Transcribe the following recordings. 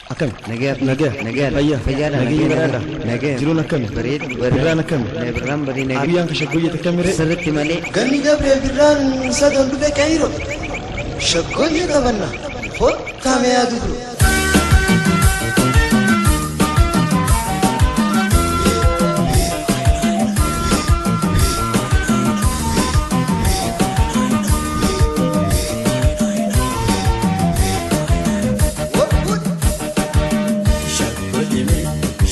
Akkami? Nagaya. Nagaya. Nagaya. Fayyaa. Fayyaadha. Nageenyi Nagaya. badhaadha. Nagaya. Jiruun akkami? Bareedu. Birraan akkami? Birraan barii nagaya. Guyyaan kashaggooyyee akkami ree? Sirriitti malee. Ganni Gabriel Birraan sadan dhufe Kaayiroo. Shaggooyyee taphanna. Kottaa mee aduutu.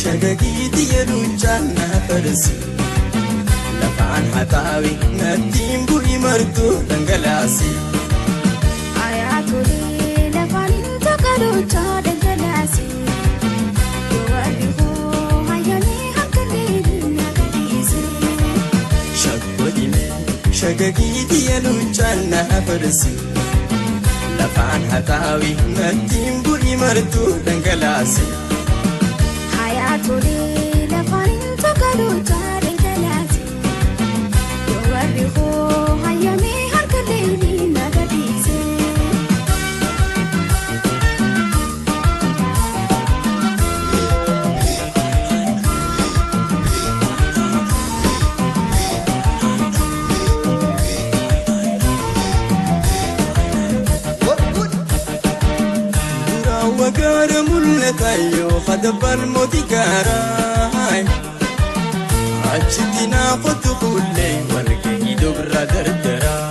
Shagagiiti yeluunchaan na farsi lafaan haxaawi nattiin bu'i martuu dhangalaasi. Ayyaatolee lafaan tokkoluchaa dhangalaasi. Warri hoo hayyamee harka leelii na gadhiise. Shaggodhime shagagiiti yeluunchaan na farsi lafaan haxaawi nattiin bu'i martuu dhangalaasi. Ayyaatolee lafaan tokkoluchaa dhangalaasi. Warri hoo hayyamee harka leelii na gadhiise. Duraawwa gaara mul'ata yoo hadabbaan mootii gaaraa. Achitti naafatu fuullee walgahii dubra dardaraa.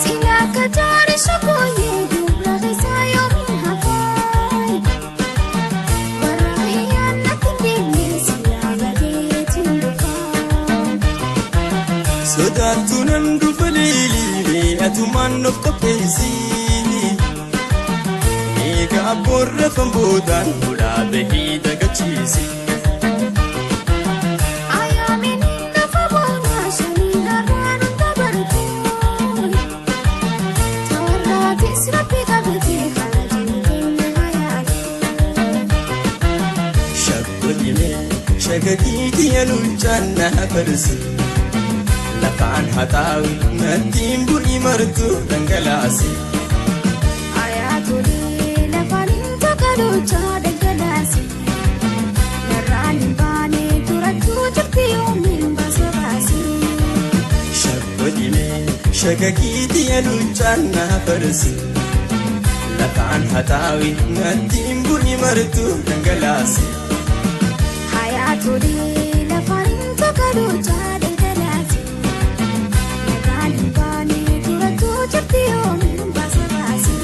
Sila kajaari shakkooyyee dubra keessaa yoomiin hafaa. Warra kiyyaan natti deemee silaa bareetiin dhufaa. Sodaattuu nan dhufa leeliilee atumaan of qopheessi. Egaa abboorra famboodaan ulaa bahii dagachiisi. Ayyaamiin lafa boonaa shanii har'aan dabartuu. Tawarraatis rabbi qabatee haala jireenya hayaatu. Shaggodhime shagagiiti yeluunchaan na farsi. Lafaan haxaawi nattiin bu'i martuu dhangalaasi. Ayyaatolee lafaan tokkoluchaa dhangalaasi. Narraan hin baane turattuu jirti yoomiin baasa baasi. Shaggodhime shagagiiti yeluunchaan na farsi. Lafaan haxaawi nattiin bu'i martuu dhangalaasi. Ayyaatolee lafaan tokkoluchaa dhangalaasi. Narraan hin baane turattuu jirti yoomiin baasa baasi.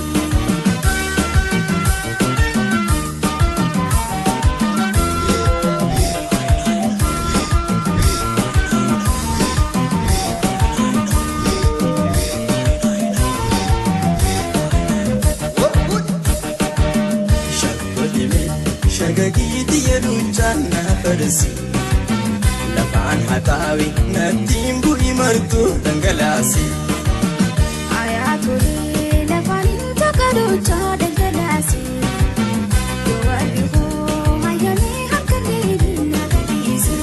Shaggodhime shagagiiti yeluunchaan na farsi. Lafaan haxaawi nattiin bu'i martuu dhangalaasi. Ayyaatolee lafaan tokkoluchaa dhangalaasi. Warri hoo hayyamee harka leelii na gadhiise.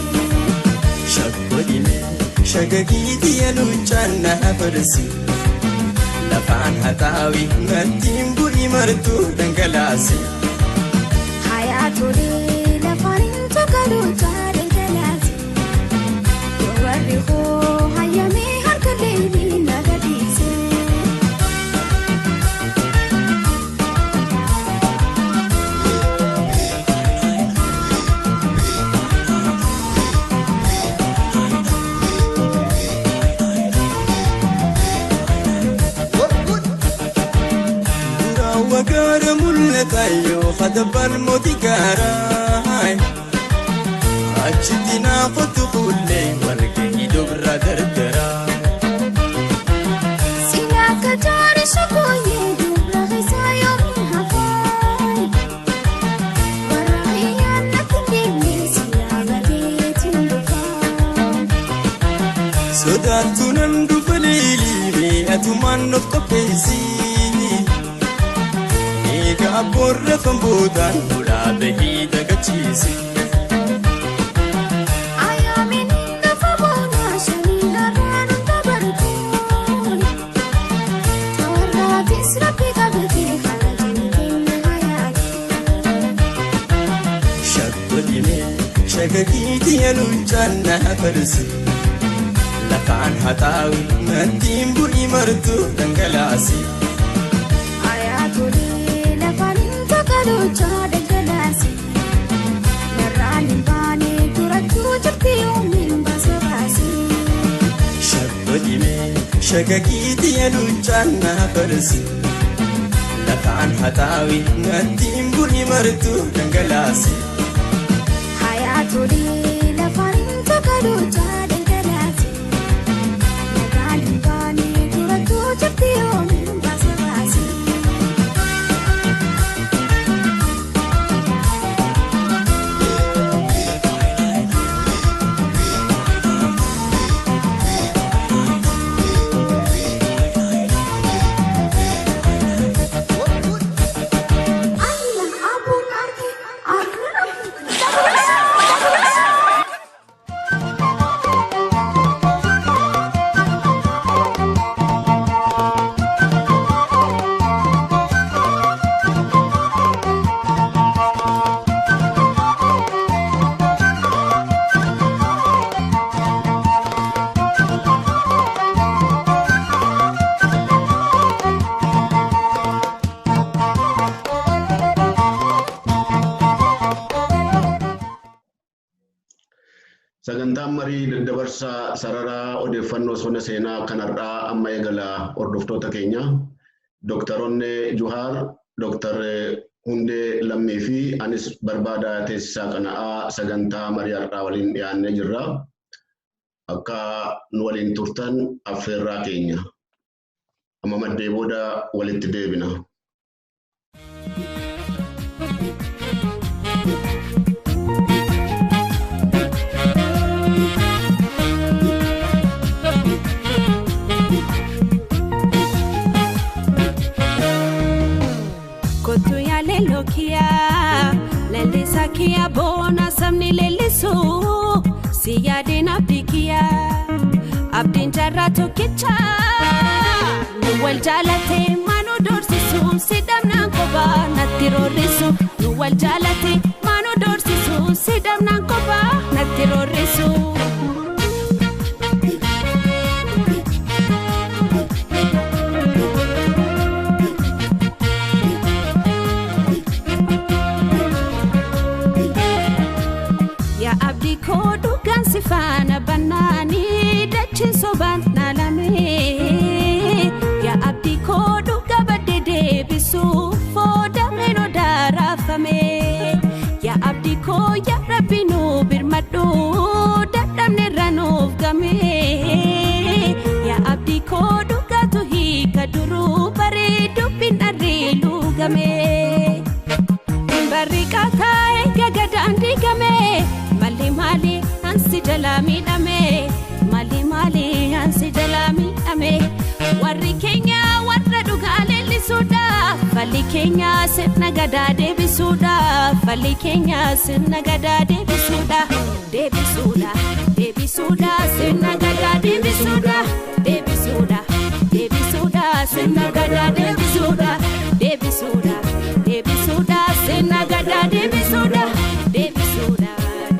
Shaggodhime shagagiiti yeluunchaan na farsi. Lafaan haxaawi nattiin bu'i martuu dhangalaasi. Ayyaatolee lafaan tokkoluchaa dhangalaasi. Warri hoo hayyamee harka leelii na gadhiise. Duraawwa gaara mul'ata yoo hadabbaan mootii gaaraa. Achitti naafatu fuullee walgahii dubra dardaraa. Sila kajaari shakkooyyee dubra keessaa yoomiin hafaa. Warra kiyyaan natti deemee silaa bareetiin dhufaa. Sodaattuu nan dhufa leeliilee atumaan of qopheessi. Egaa abboorra famboodaan ulaa bahii dagachiisi. Ayyaamiin lafa boonaa shanii har'aan dabartuu. Tawarraatis rabbi qabatee haala jireenya hayaatu. Shagagiiti yaluuchaan na farsi. Lafaan haxaawi nattiin bu'ii martu dhangalaasi. Ayyaatolee lafaan hin takaluuchaa dhangalaasi. Narraan hin baane turachuu jirti yoomiin baasa baasi. Shaggoo shagagiiti yaluuchaan na farsi. Lafaan haxaawi nattiin bu'ii martu dhangalaasi. Ayyaatolee lafaan hin takaluuchaa dhangalaasi. Narraan hin baane turachuu jirti yoomiin baasa baasi. Allah abuun arge arge. Sagantaan marii daddabarsa sararaa odeeffannoo sona seenaa kanarraa amma eegala hordoftoota keenya. Dooktaroonni Juhaar, Dooktar Hundee Lammii fi anis barbaada teessisaa qana'aa sagantaa marii har'aa waliin dhiyaannee jirra. Akka nu waliin turtan affeerraa keenya. Amma maddee booda walitti deebina. Kottu yaalee lookiyaa lallisaa kiyya boona sabni leellisu si yaadeen abdii kiyyaa abdiin jaarraa tokkicha nu wal jaalate maanuu doorsisu si dhabnaan kophaa natti roorrisu nu wal jaalate maanuu doorsisu si dhabnaan kophaa natti roorrisu. Yaa abdii koo dhugaan si faana bannaanii dachiin sobaan naalamee. Yaa abdii koo dhugaa baddee deebisuuf foodameen odaa raafame. Yaa abdii koo yaa rabbi nuu birmadhu dadhabne irra nuuf game. Yaa abdii koo dhugaatu hiika duruu bareedu bin dharree luugame. Barri qaataa gagadaan diigame malli maali ansi jalaa miidhame malli maali ansi jalaa miidhame warri keenya warra dhugaa leellisuudha falli keenya sirna gadaa deebisuudha falli keenya sirna gadaa deebisuudha deebisuudha deebisuudha sirna gadaa deebisuudha deebisuudha deebisuudha sirna gadaa deebisuudha deebisuudha deebisuudha sirna gadaa deebisuudha deebisuudha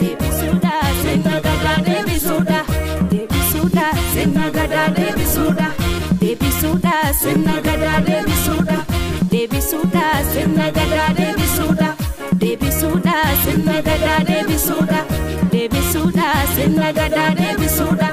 deebisuudha sirna gadaa deebisuudha deebisuudha sirna gadaa deebisuudha deebisuudha sirna gadaa deebisuudha deebisuudha sirna gadaa deebisuudha deebisuudha sirna gadaa deebisuudha deebisuudha sirna gadaa deebisuudha.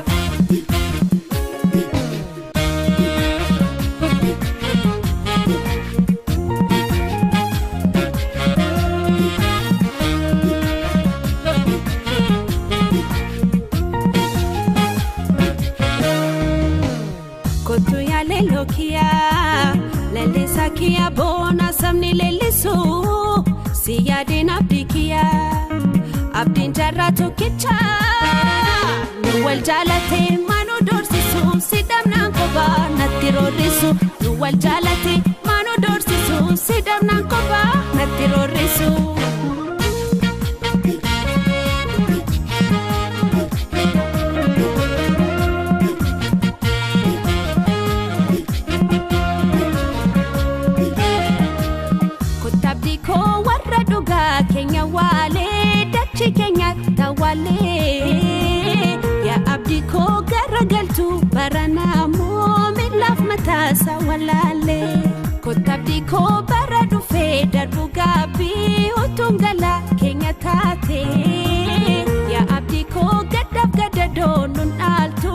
Kottu yaalee lookiyaa lallisaa kiyya boona sabni leellisu si yaadeen abdii kiyyaa abdiin jaarraa tokkicha nu wal jaalate maanuu doorsisu si dhabnaan kophaa natti roorrisu nu wal jaalate maanuu doorsisu si dhabnaan kophaa natti roorrisu. Kottabdii koo warra dhugaa keenya waalee dachii keenya tawaalee. Mataa walaalee kottabdii koo bara dhufee darbu gaabbii utuun gala keenya taate yaa abdii koo gaddaaf gadadoo nun dhaaltu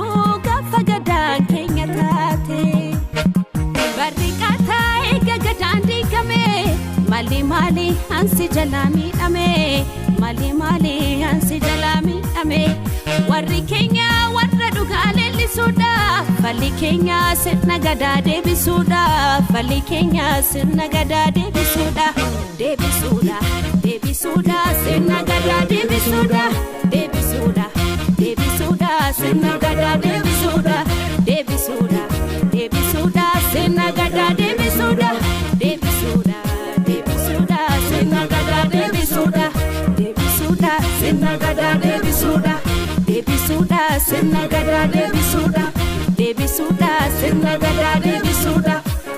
gaafa gadaan keenya taate. Barri qaataa eega gadaan diigame maali maali ansi jalaa miidhame maali maali ansi jalaa miidhame warri keenya warra dhugaa leellisuudha. Falli keenya sirna gadaa deebisuudha. Falli keenya sirna gadaa deebisuudha. Deebisuudha. Deebisuudha sirna gadaa deebisuudha. Deebisuudha. Deebisuudha sirna gadaa deebisuudha. Deebisuudha. Deebisuudha sirna gadaa deebisuudha. Deebisuudha. Deebisuudha sirna gadaa deebisuudha. Deebisuudha sirna gadaa deebisuudha. Deebisuudha sirna gadaa deebisuudha. Deebisuudha sirna gadaa deebisuudha.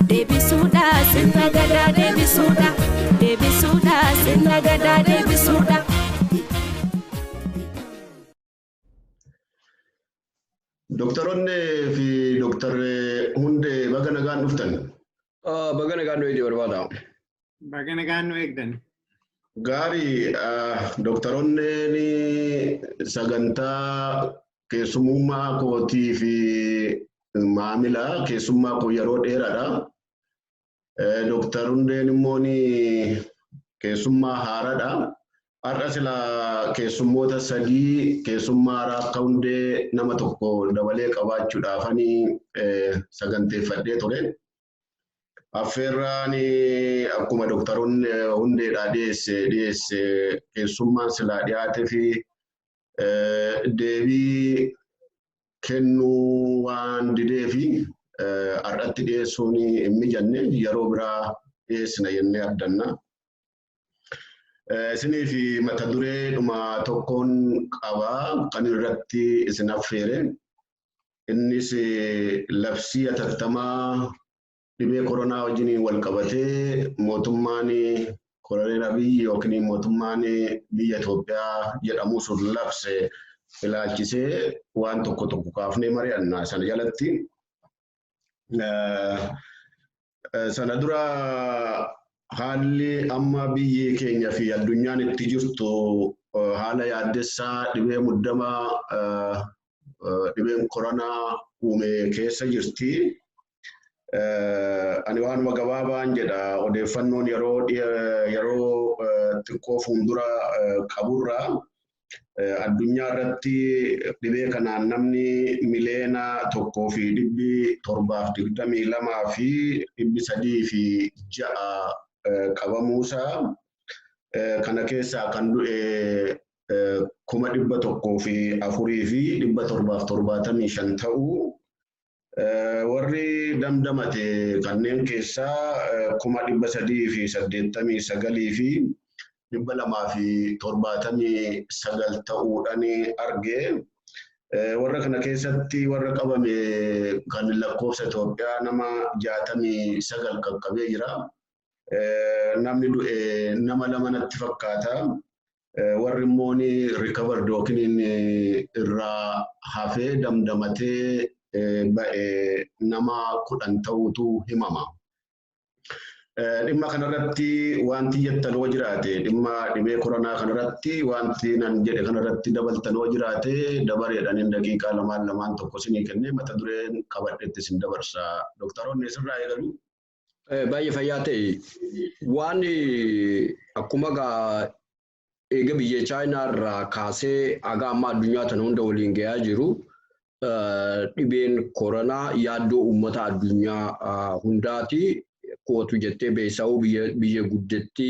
Deebisuudha sirna gadaa deebisuudha. Deebisuudha sirna gadaa deebisuudha. Dooktaroonni fi Dooktar Hundee baga nagaan dhuftan. Baga nagaan nu eegde barbaada. Baga nagaan nu eegdan. Gaarii dooktaroonni sagantaa keessummaa kootii fi maamila keessummaa koo yeroo dheeraadha. Dooktar Hundeen immoo keessummaa haaraadha. Har'a silaa keessummoota sadii keessummaa haaraa akka Hundee nama tokko dabalee qabaachuudhaafani saganteeffadhee ture. Affeerraan akkuma Dooktar Hundeedhaa dhiyeesse keessummaan silaa dhiyaatee fi deebii kennuu waan didee fi har'atti dhiyeessuun hin mijanne yeroo biraa dhiyeessina jennee abdanna. Isinii fi mata duree dhuma tokkoon qabaa kan irratti isin affeere. Innis labsii hatattamaa dhibee koronaa wajjin wal qabatee mootummaan Koloneel Abiyyi yookiin mootummaan biyya Itoophiyaa jedhamu sun labse ilaalchisee waan tokko tokko kaafnee mari'annaa sana jalatti. Sana dura haalli amma biyyi keenya fi addunyaan itti jirtu haala yaaddessaa dhibee muddamaa dhibeen koronaa uume keessa jirti. Ani waanuma gabaabaan jedha odeeffannoon yeroo xiqqoo fuuldura qaburraa addunyaa irratti dhibee kanaan namni miliyoona 1,722,306 qabamuusaa kana keessaa kan du'e 104,775 ta'uu warri damdamate kanneen keessaa 389,279 ta'uudhaan arge. Warra kana keessatti warra qabame kan lakkoofsa Itoophiyaa nama 69 qaqqabee jira. Namni du'e nama lama natti fakkaata. Warri immoo recovered yookiin irraa hafee damdamatee ba'e nama 10 ta'uutu himama. Dhimma kanarratti wanti jettan hoo jiraate dhimma dhibee koronaa kanarratti wanti nan jedhe kanarratti dabaltan hoo jiraate dabareedhaan daqiiqaa lamaan lamaan tokko isinii kennee mata dureen qabadhetti isin dabarsa. Dooktaroonni isirraa eegalu. Baay'ee fayyaa ta'e waan akkuma eega biyya Chaayinaa irraa kaasee haga ammaa addunyaa tana hunda waliin gahaa jiru. Dhibeen koronaa yaaddoo uummata addunyaa hundaati. Kootu jettee beeksisuu biyya guddatti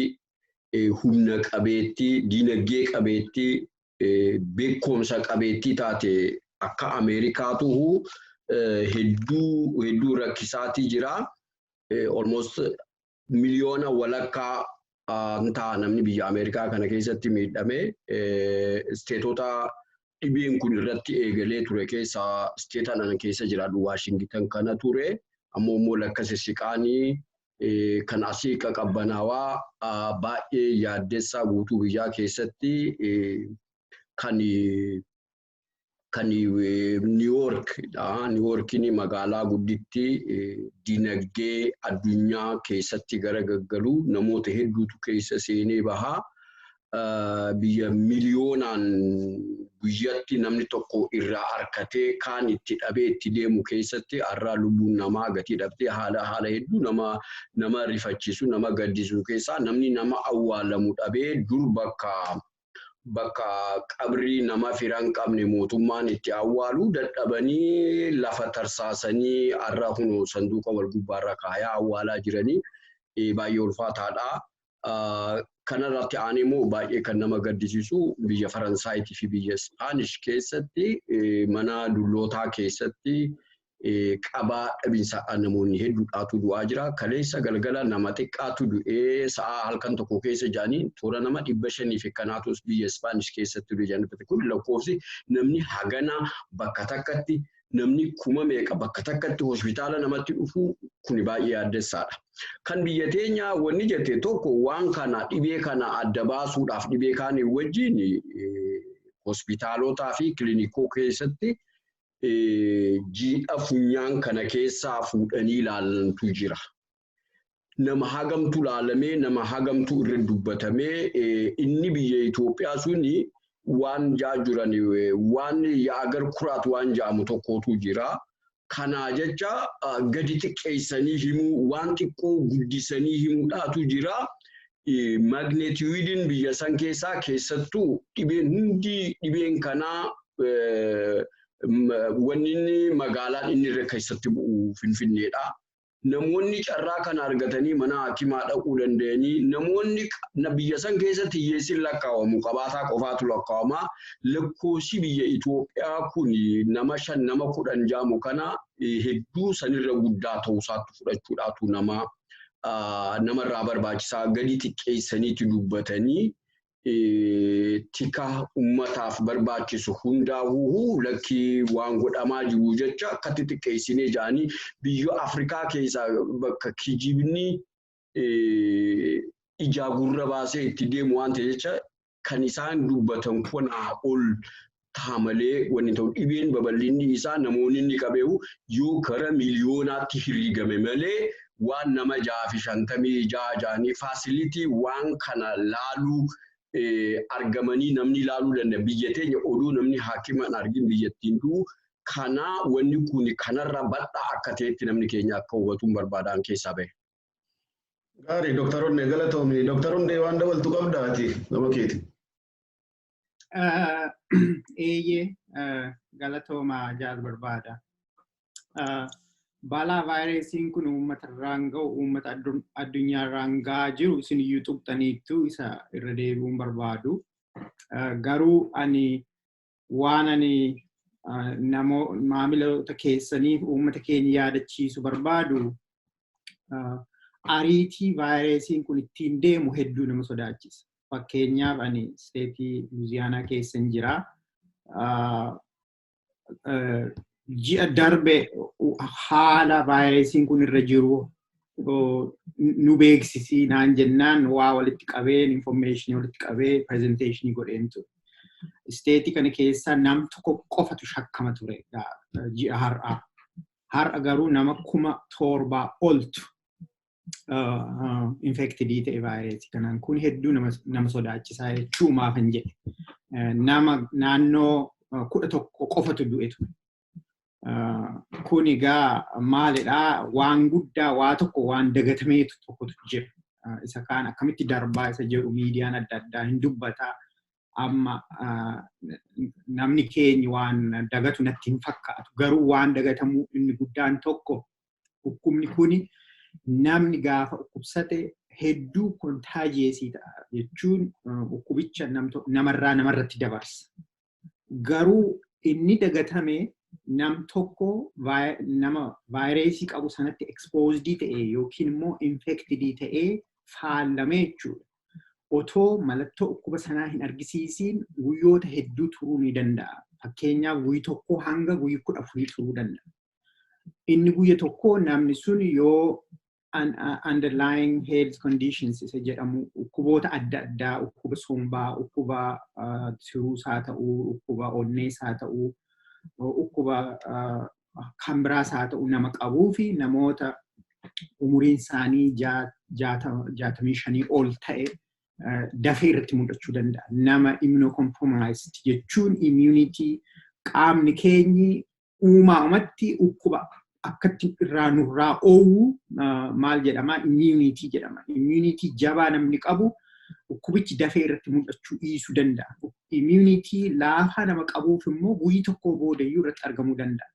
humna qabeettii, diinagdee qabeettii, beekumsa qabeettii taate akka Ameerikaatu hedduu hedduu rakkisaatii jira. Almost miliyoona walakkaa ta'a namni biyya Ameerikaa kana keessatti miidhame. Isteetota dhibeen kun irratti eegalee ture keessaa isteeta ana keessa jiraatu Waashingitan kana ture. Ammoo immoo lakka sissiqaanii kan asii qaqqabbanaawaa baay'ee yaaddessaa guutuu biyyaa keessatti kan Kan New Yorkidha. New Yorkiin magaalaa gudditti dinagdee addunyaa keessatti garagaggalu, namoota hedduutu keessa seenee bahaa. Biyya miliyoonaan guyyatti namni tokko irraa harkatee kaan itti dhabee itti deemu keessatti har'aa lubbuun namaa gatii dhabdee haala hedduu nama rifachiisu, nama gaddisiisu keessaa namni nama awwaalamu dhabee, dur bakka qabrii nama firan qabne mootummaan itti awwaalu dadhabanii lafa tarsaasanii, har'a kun sanduuqa wal gubbaarra kaayaa awwaalaa jiranii, baay'ee ulfaataadha. Kanarratti aanee immoo baay'ee kan nama gaddisiisu biyya Faransaayitii fi biyya Ispaanish keessatti mana dullootaa keessatti qabaa dhabinsa namoonni hedduudhaatu du'aa jira. Kaleessa galgala nama xiqqaatu du'ee, sa'a halkan tokko keessa jedhanii toora nama 500 fi kanaatus biyya Ispaanish keessatti du'e jedhanii. Kun lakkoofsi namni hagana bakka takkatti, namni kuma meeqa bakka takkatti hospitaala namatti dhufu kuni baay'ee yaaddessaadha. Kan biyya teenya wanni jette tokko, waan kana dhibee kana adda baasuudhaaf dhibee kaanii wajjin hospitaalotaa fi kilinikoo keessatti jiidha funyaan kana keessaa fuudhanii ilaalantu jira. Nama hagamtu ilaalamee, nama hagamtu irra dubbatamee, inni biyya Itoophiyaa suni waan jaa jiran, waan የአገር ኩራት waan jedhamu tokkotu jira. Kanaa jecha gadi xiqqeessanii himuu, waan xiqqoo guddisanii himuudhaatu jira. Magnitude-iin biyya san keessaa, keessattuu dhibeen hundi, dhibeen kanaa wanni inni magaalaan inni irra keessatti bu'u Finfinneedha. Namoonni carraa kana argatanii mana hakimaa dhaquu danda'anii, namoonni biyya san keessatti hiyyeessin lakkaa'amu, qabaataa qofaatu lakkaa'ama. Lakkoofsi biyya Itoophiyaa kun nama 5, nama 10 jaamu kana hedduu sanirra guddaa ta'uusaatti fudhachuudhaatu nama namarraa barbaachisaa. Gadi xiqqeessaniiti dubbatanii tika ummataaf barbaachisu hundaa'uu lakkii waan godhamaa jiru jecha akkatti xiqqeessinee jedhanii, biyya Afrikaa keessaa bakka kijibni ijaa gurra baasee itti deemu waan ta'e jecha, kan isaan dubbatan kanaa ol ta'a malee wanni ta'u, dhibeen babal'inni isaa namoonni inni qabeewu yoo gara miliyoonaatti hiriigame malee, waan nama 656 ja'anii facility waan kana laaluu argamanii namni ilaaluu danda'a. Biyya teenya oduu namni haakima hin argin biyyattiin du'u kana, wanni kun kanarra bal'aa akka ta'etti namni keenya akka hubatuun barbaadaan keessaa bahe. Gaarii, Dooktar Onnee, galatoomi. Dooktar Onnee, waan dabaltu qabdaati gama keeti. Eeyyee, galatooma jaal barbaada. Balaa vaayirasiin kun uummata irraan ga'u, uummata addunyaa irraan ga'aa jiru isin iyyuu tuqxaniittu, isa irra deebi'uun barbaadu. Garuu ani waan ani maamiloota keessaniif, uummata keenya yaadachiisu barbaadu, ariitii vaayirasiin kun ittiin deemu hedduu nama sodaachisa. Fakkeenyaaf ani state Luuziyaanaa keessan jira. Ji'a darbe haala vaayirasiin kun irra jiru nu beeksisii naan jennaan, waa walitti qabeen, information walitti qabee presentation godheen ture. State kana keessa nam tokko qofatu shakkama ture ji'a har'aa. Har'a garuu nama 7,000 oltu infected ta'e vaayirasii kanaan. Kun hedduu nama sodaachisaa jechuumaaf hin jedhe. Nama naannoo 11 qofatu du'e ture. Kun egaa maalidhaa? Waan guddaa, waa tokko waan dagatameetu tokkotu jira. Isa kaan akkamitti darbaa isa jedhu miidiyaan adda addaa hin dubbataa. Amma namni keenya waan dagatu natti hin fakkaatu. Garuu waan dagatamuu inni guddaan tokko, dhukkubni kuni namni gaafa dhukkubsate hedduu contagious ta'a jechuun dhukkubicha namarraa namarratti dabarsa. Garuu inni dagatame, nam tokko nama vaayirasii qabu sanatti exposed ta'e yookiin immoo infected ta'ee faallamee jechuudha. Otoo mallattoo dhukkuba sanaa hin argisiisiin guyyoota hedduu turuu ni danda'a. Fakkeenyaaf guyyi 1 hanga guyyi 14 turuu danda'a. Inni guyya 1 namni sun yoo underlying health conditions isa jedhamu, dhukkuboota adda addaa, dhukkuba sombaa, dhukkuba tiruus haa ta'uu, dhukkuba onnees haa ta'uu, dhukkuba kan biraas haa ta'u nama qabuu fi namoota umuriin isaanii 65 ol ta'e dafee irratti mul'achuu danda'a. Nama immunocompromised jechuun immunity qaamni keenyi uumaamatti dhukkuba akkatti irraa nurraa oowwu maal jedhama, immunity jedhama. Immunity jabaa namni qabu dhukkubichi dafee irratti mul'achuu dhiisuu danda'a. Immunity laafaa nama qabuuf immoo guyyi tokko boodayyuu irratti argamuu danda'a.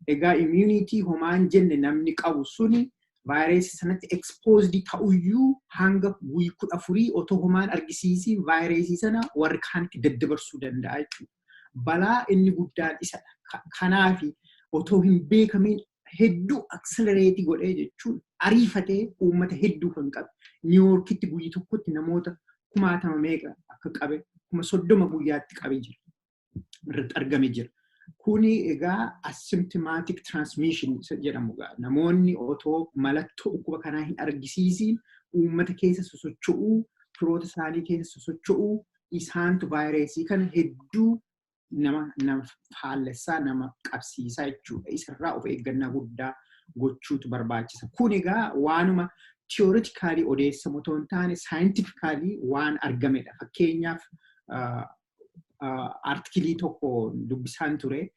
Egaa immunity homaan jenne namni qabu suni vaayirasii sanatti exposed ta'uyyuu hanga guyyi 14 otoo homaan argisiisiin vaayirasii sana warri kaanitti daddabarsuu danda'a jechuudha. Balaa inni guddaan isadha. Kanaafi otoo hin beekamiin hedduu accelerate godhee, jechuun ariifatee uummata hedduu kan qabe. New Yorkitti guyyi tokkotti namoota kumaatama meeqa akka qabe, 30,000 guyyaatti qabee jira. Irratti argame jira. Kuni egaa asymptomatic transmission jedhamu egaa namoonni otoo mallattoo dhukkuba kanaa hin argisiisiin uummata keessa sosocho'uu, firoota isaanii keessa sosocho'uu, isaantu vaayirasii kana hedduu nama faallessaa, nama qabsiisaa jechuudha. Isarraa of eeggannaa guddaa gochuutu barbaachisa. Kun egaa waanuma theoretically odeessamu otoo hin taane scientifically waan argamedha. Fakkeenyaaf, artikilii tokko dubbisaan ture.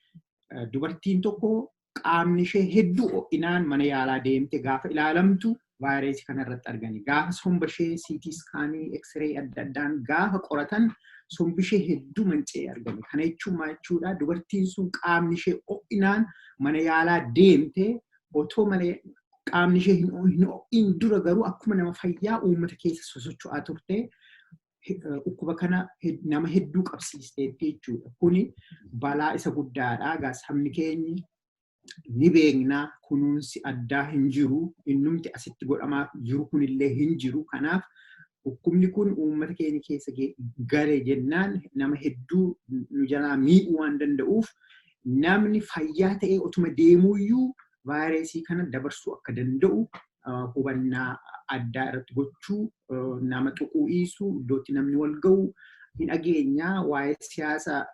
Dubartiin tokko qaamni ishee hedduu ho'inaan mana yaalaa deemte, gaafa ilaalamtu vaayirasii kana irratti argani. Gaafa somba ishee CT scan, X-ray adda addaan gaafa qoratan sombi ishee hedduu manca'ee argame. Kana jechuun maal jechuudha? Dubartiin sun qaamni ishee ho'inaan mana yaalaa deemte, otoo malee qaamni ishee hin ho'in dura garuu akkuma nama fayyaa uummata keessa sosocho'aa turte, dhukkuba kana nama hedduu qabsiisteetti jechuudha. Kuni balaa isa guddaadha. Egaa sabni keenyi ni beeknaa, kunuunsi addaa hin jiru. Innumti asitti godhamaa jiru kunillee hin jiru. Kanaaf dhukkubni kun uummata keenya keessa gale jennaan nama hedduu nu jalaa miidhuu waan danda'uuf, namni fayyaa ta'ee otuma deemuuyyuu vaayirasii kana dabarsuu akka danda'u hubannaa addaa irratti gochuu, nama tuquu dhiisuu, iddootti namni wal ga'u hin dhageenyaa. Waa'ee siyaasa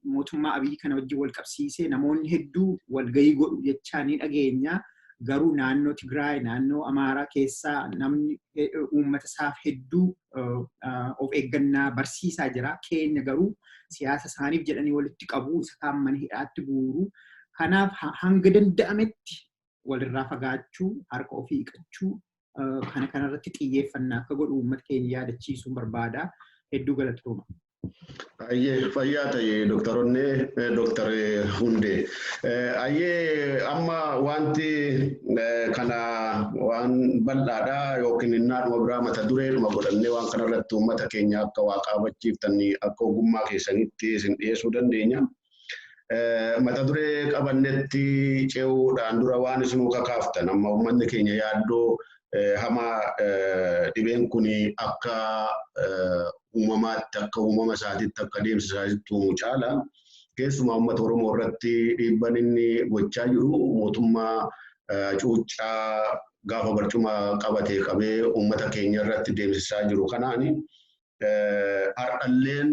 mootummaa Abiyyi kana wajjin wal qabsiisee namoonni hedduu walgahii godhu jechaa ni dhageenya. Garuu naannoo Tigraay, naannoo Amaaraa keessaa namni uummata isaaf hedduu of eeggannaa barsiisaa jira. Keenya garuu siyaasa isaaniif jedhanii walitti qabu, isa kaan mana hidhaatti guuru. Kanaaf hanga danda'ametti walirraa fagaachuu, harka ofii dhiqachuu, kana kanarratti xiyyeeffannaa akka godhu uummata keenya yaadachiisuun barbaada. Hedduu galatooma. Ayyee, fayyaa ta'e dooktaroonni, Dooktar Hundee. Ayyee, amma wanti kana waan bal'aadha yookiin innaadhuma biraa mata dureedhuma godhannee waan kanarratti uummata keenya akka waa qaabachiiftan akka ogummaa keessanitti isin dhiyeessuu dandeenya. Mata duree qabannetti ce'uudhaan dura waan isinuu kakaaftan, amma uummanni keenya yaaddoo hamaa dhibeen kun akka uumamaatti, akka uumama isaatiitti, akka deemsa isaatiitti uumu caala keessumaa uummata Oromoo irratti dhiibban inni gochaa jiru, mootummaa cuuccaa gaafa barcuma qabatee qabee uummata keenya irratti deemsisaa jiru kanaani har'alleen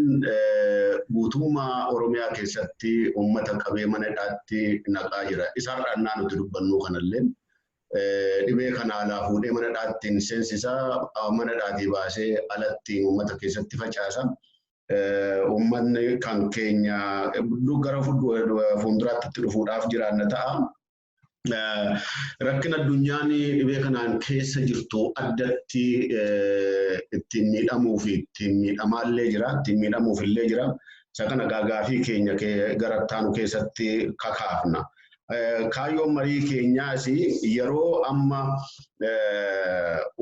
guutummaa Oromiyaa keessatti uummata qabee mana hidhaatti naqaa jira. Isa har'annaa nuti dubbannu kanallee dhibee kana alaa fuudhee mana hidhaatti seensisaa, mana hidhaatii baasee alatti uummata keessatti facaasa. Uummanni kan keenya gara fuulduraatti itti dhufuudhaaf jiraanna ta'a. Rakkina addunyaan dhibee kanaan keessa jirtu addatti ittiin miidhamuu fi ittiin miidhamaallee jira, ittiin miidhamuuf illee jira. Isa kana gaagaafii keenya gara ittaanu keessatti kakaafna. Kaayyoon marii keenyaas yeroo amma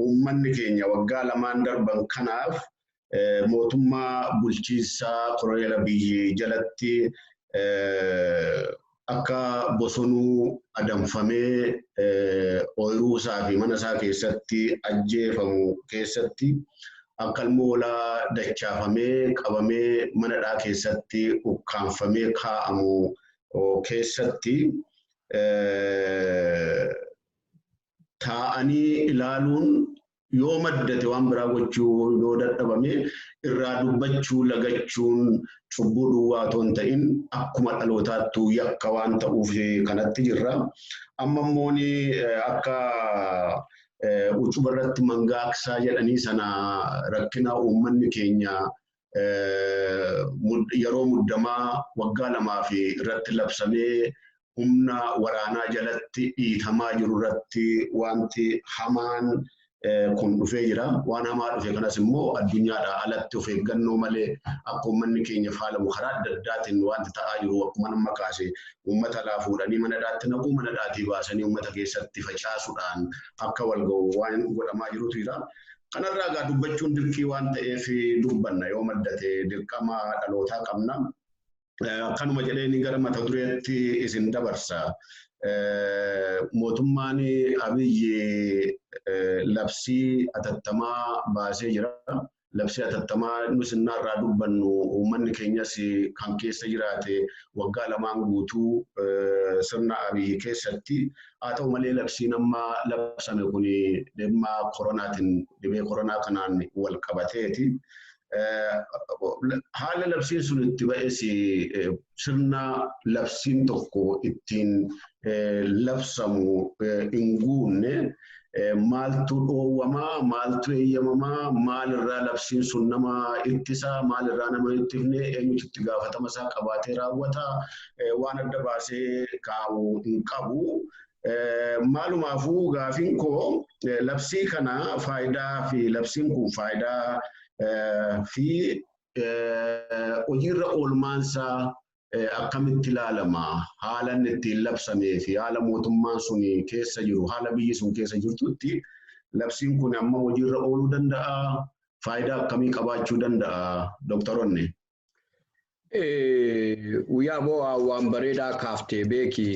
uummanni keenya waggaa 2n darban kanaaf mootummaa bulchiinsaa Koloneel Abiyyi jalatti akka bosonuu adamfamee ooyiruu isaa fi mana isaa keessatti ajjeefamu keessatti, akka ilmoolaa dachaafamee qabamee mana hidhaa keessatti ukkaanfamee kaa'amu keessatti taa'anii ilaaluun Yoo maddate waan biraa gochuu yoo dadhabame irraa dubbachuu lagachuun cubbuu duwwaa otoo hin ta'in akkuma dhalootaattuu yakka waan ta'uuf kanatti jirra. Amma immoo akka ucuba irratti mangaaksaa jedhanii sana rakkina uummanni keenya yeroo muddamaa waggaa 2 fi irratti labsamee humna waraanaa jalatti dhiitamaa jiru irratti wanti hamaan kun dhufee jira. Waan hamaa dhufe kanas immoo addunyaadhaa alatti of eeggannoo malee akka uummanni keenya faalamu karaa adda addaatiin wanti ta'aa jiru akkuma nama kaase uummata alaa fuudhanii mana dhaatti naquu, mana dhaatii baasanii uummata keessatti facaasuudhaan akka wal ga'u waan godhamaa jirutu jira. Kanarraa egaa dubbachuun dirqii waan ta'eef dubbanna, yoo maddate dirqama dhalootaa qabna. Akkanuma jedheen gara mata dureetti isin dabarsa. Mootummaan Abiyyi labsii atattamaa baasee jira. Labsii atattamaa nus irraa dubbannu uummanni keenyas kan keessa jiraate waggaa 2 guutuu sirna Abiyyi keessatti. Haa ta'u malee labsiin amma labsame kun dhimma koronaatiin, dhibee koronaa kanaan wal qabateeti. Haala labsiin sun itti ba'es sirna labsiin tokko ittiin labsamu hin guunne. Maaltu dhoowwamaa, maaltu eeyyamamaa, maalirraa labsiin sun nama ittisaa, maalirraa nama ittifne, eenyutu itti gaafatama isaa qabaatee raawwata, waan adda baasee kaa'u hin qabu. Maalumaafuu gaafiin koo labsii kana faayidaa fi labsiin kun faayidaa fi hojiirra oolmaansaa akkamitti ilaalama? Haala inni ittiin labsamee fi haala mootummaan sun keessa jiru, haala biyyi sun keessa jirtutti labsiin kun amma hojiirra ooluu danda'a? Faayidaa akkamii qabaachuu danda'a, dooktaroonni? Guyyaa boo'aa waan bareedaa kaaftee beeki.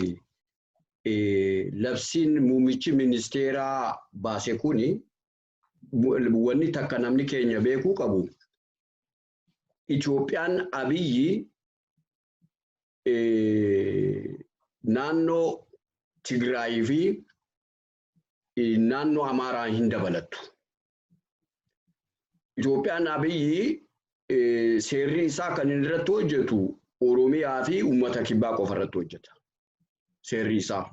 Labsiin muummichi ministeeraa baase kuni wanni takka namni keenya beekuu qabu. Itoophiyaan Abiyyi naannoo Tigraayii fi naannoo Amaaraa hin dabalattu. Itoophiyaan Abiyyi seerri isaa kan inni irratti hojjetu Oromiyaa fi uummata kibbaa qofa irratti hojjeta. Seerri isaa.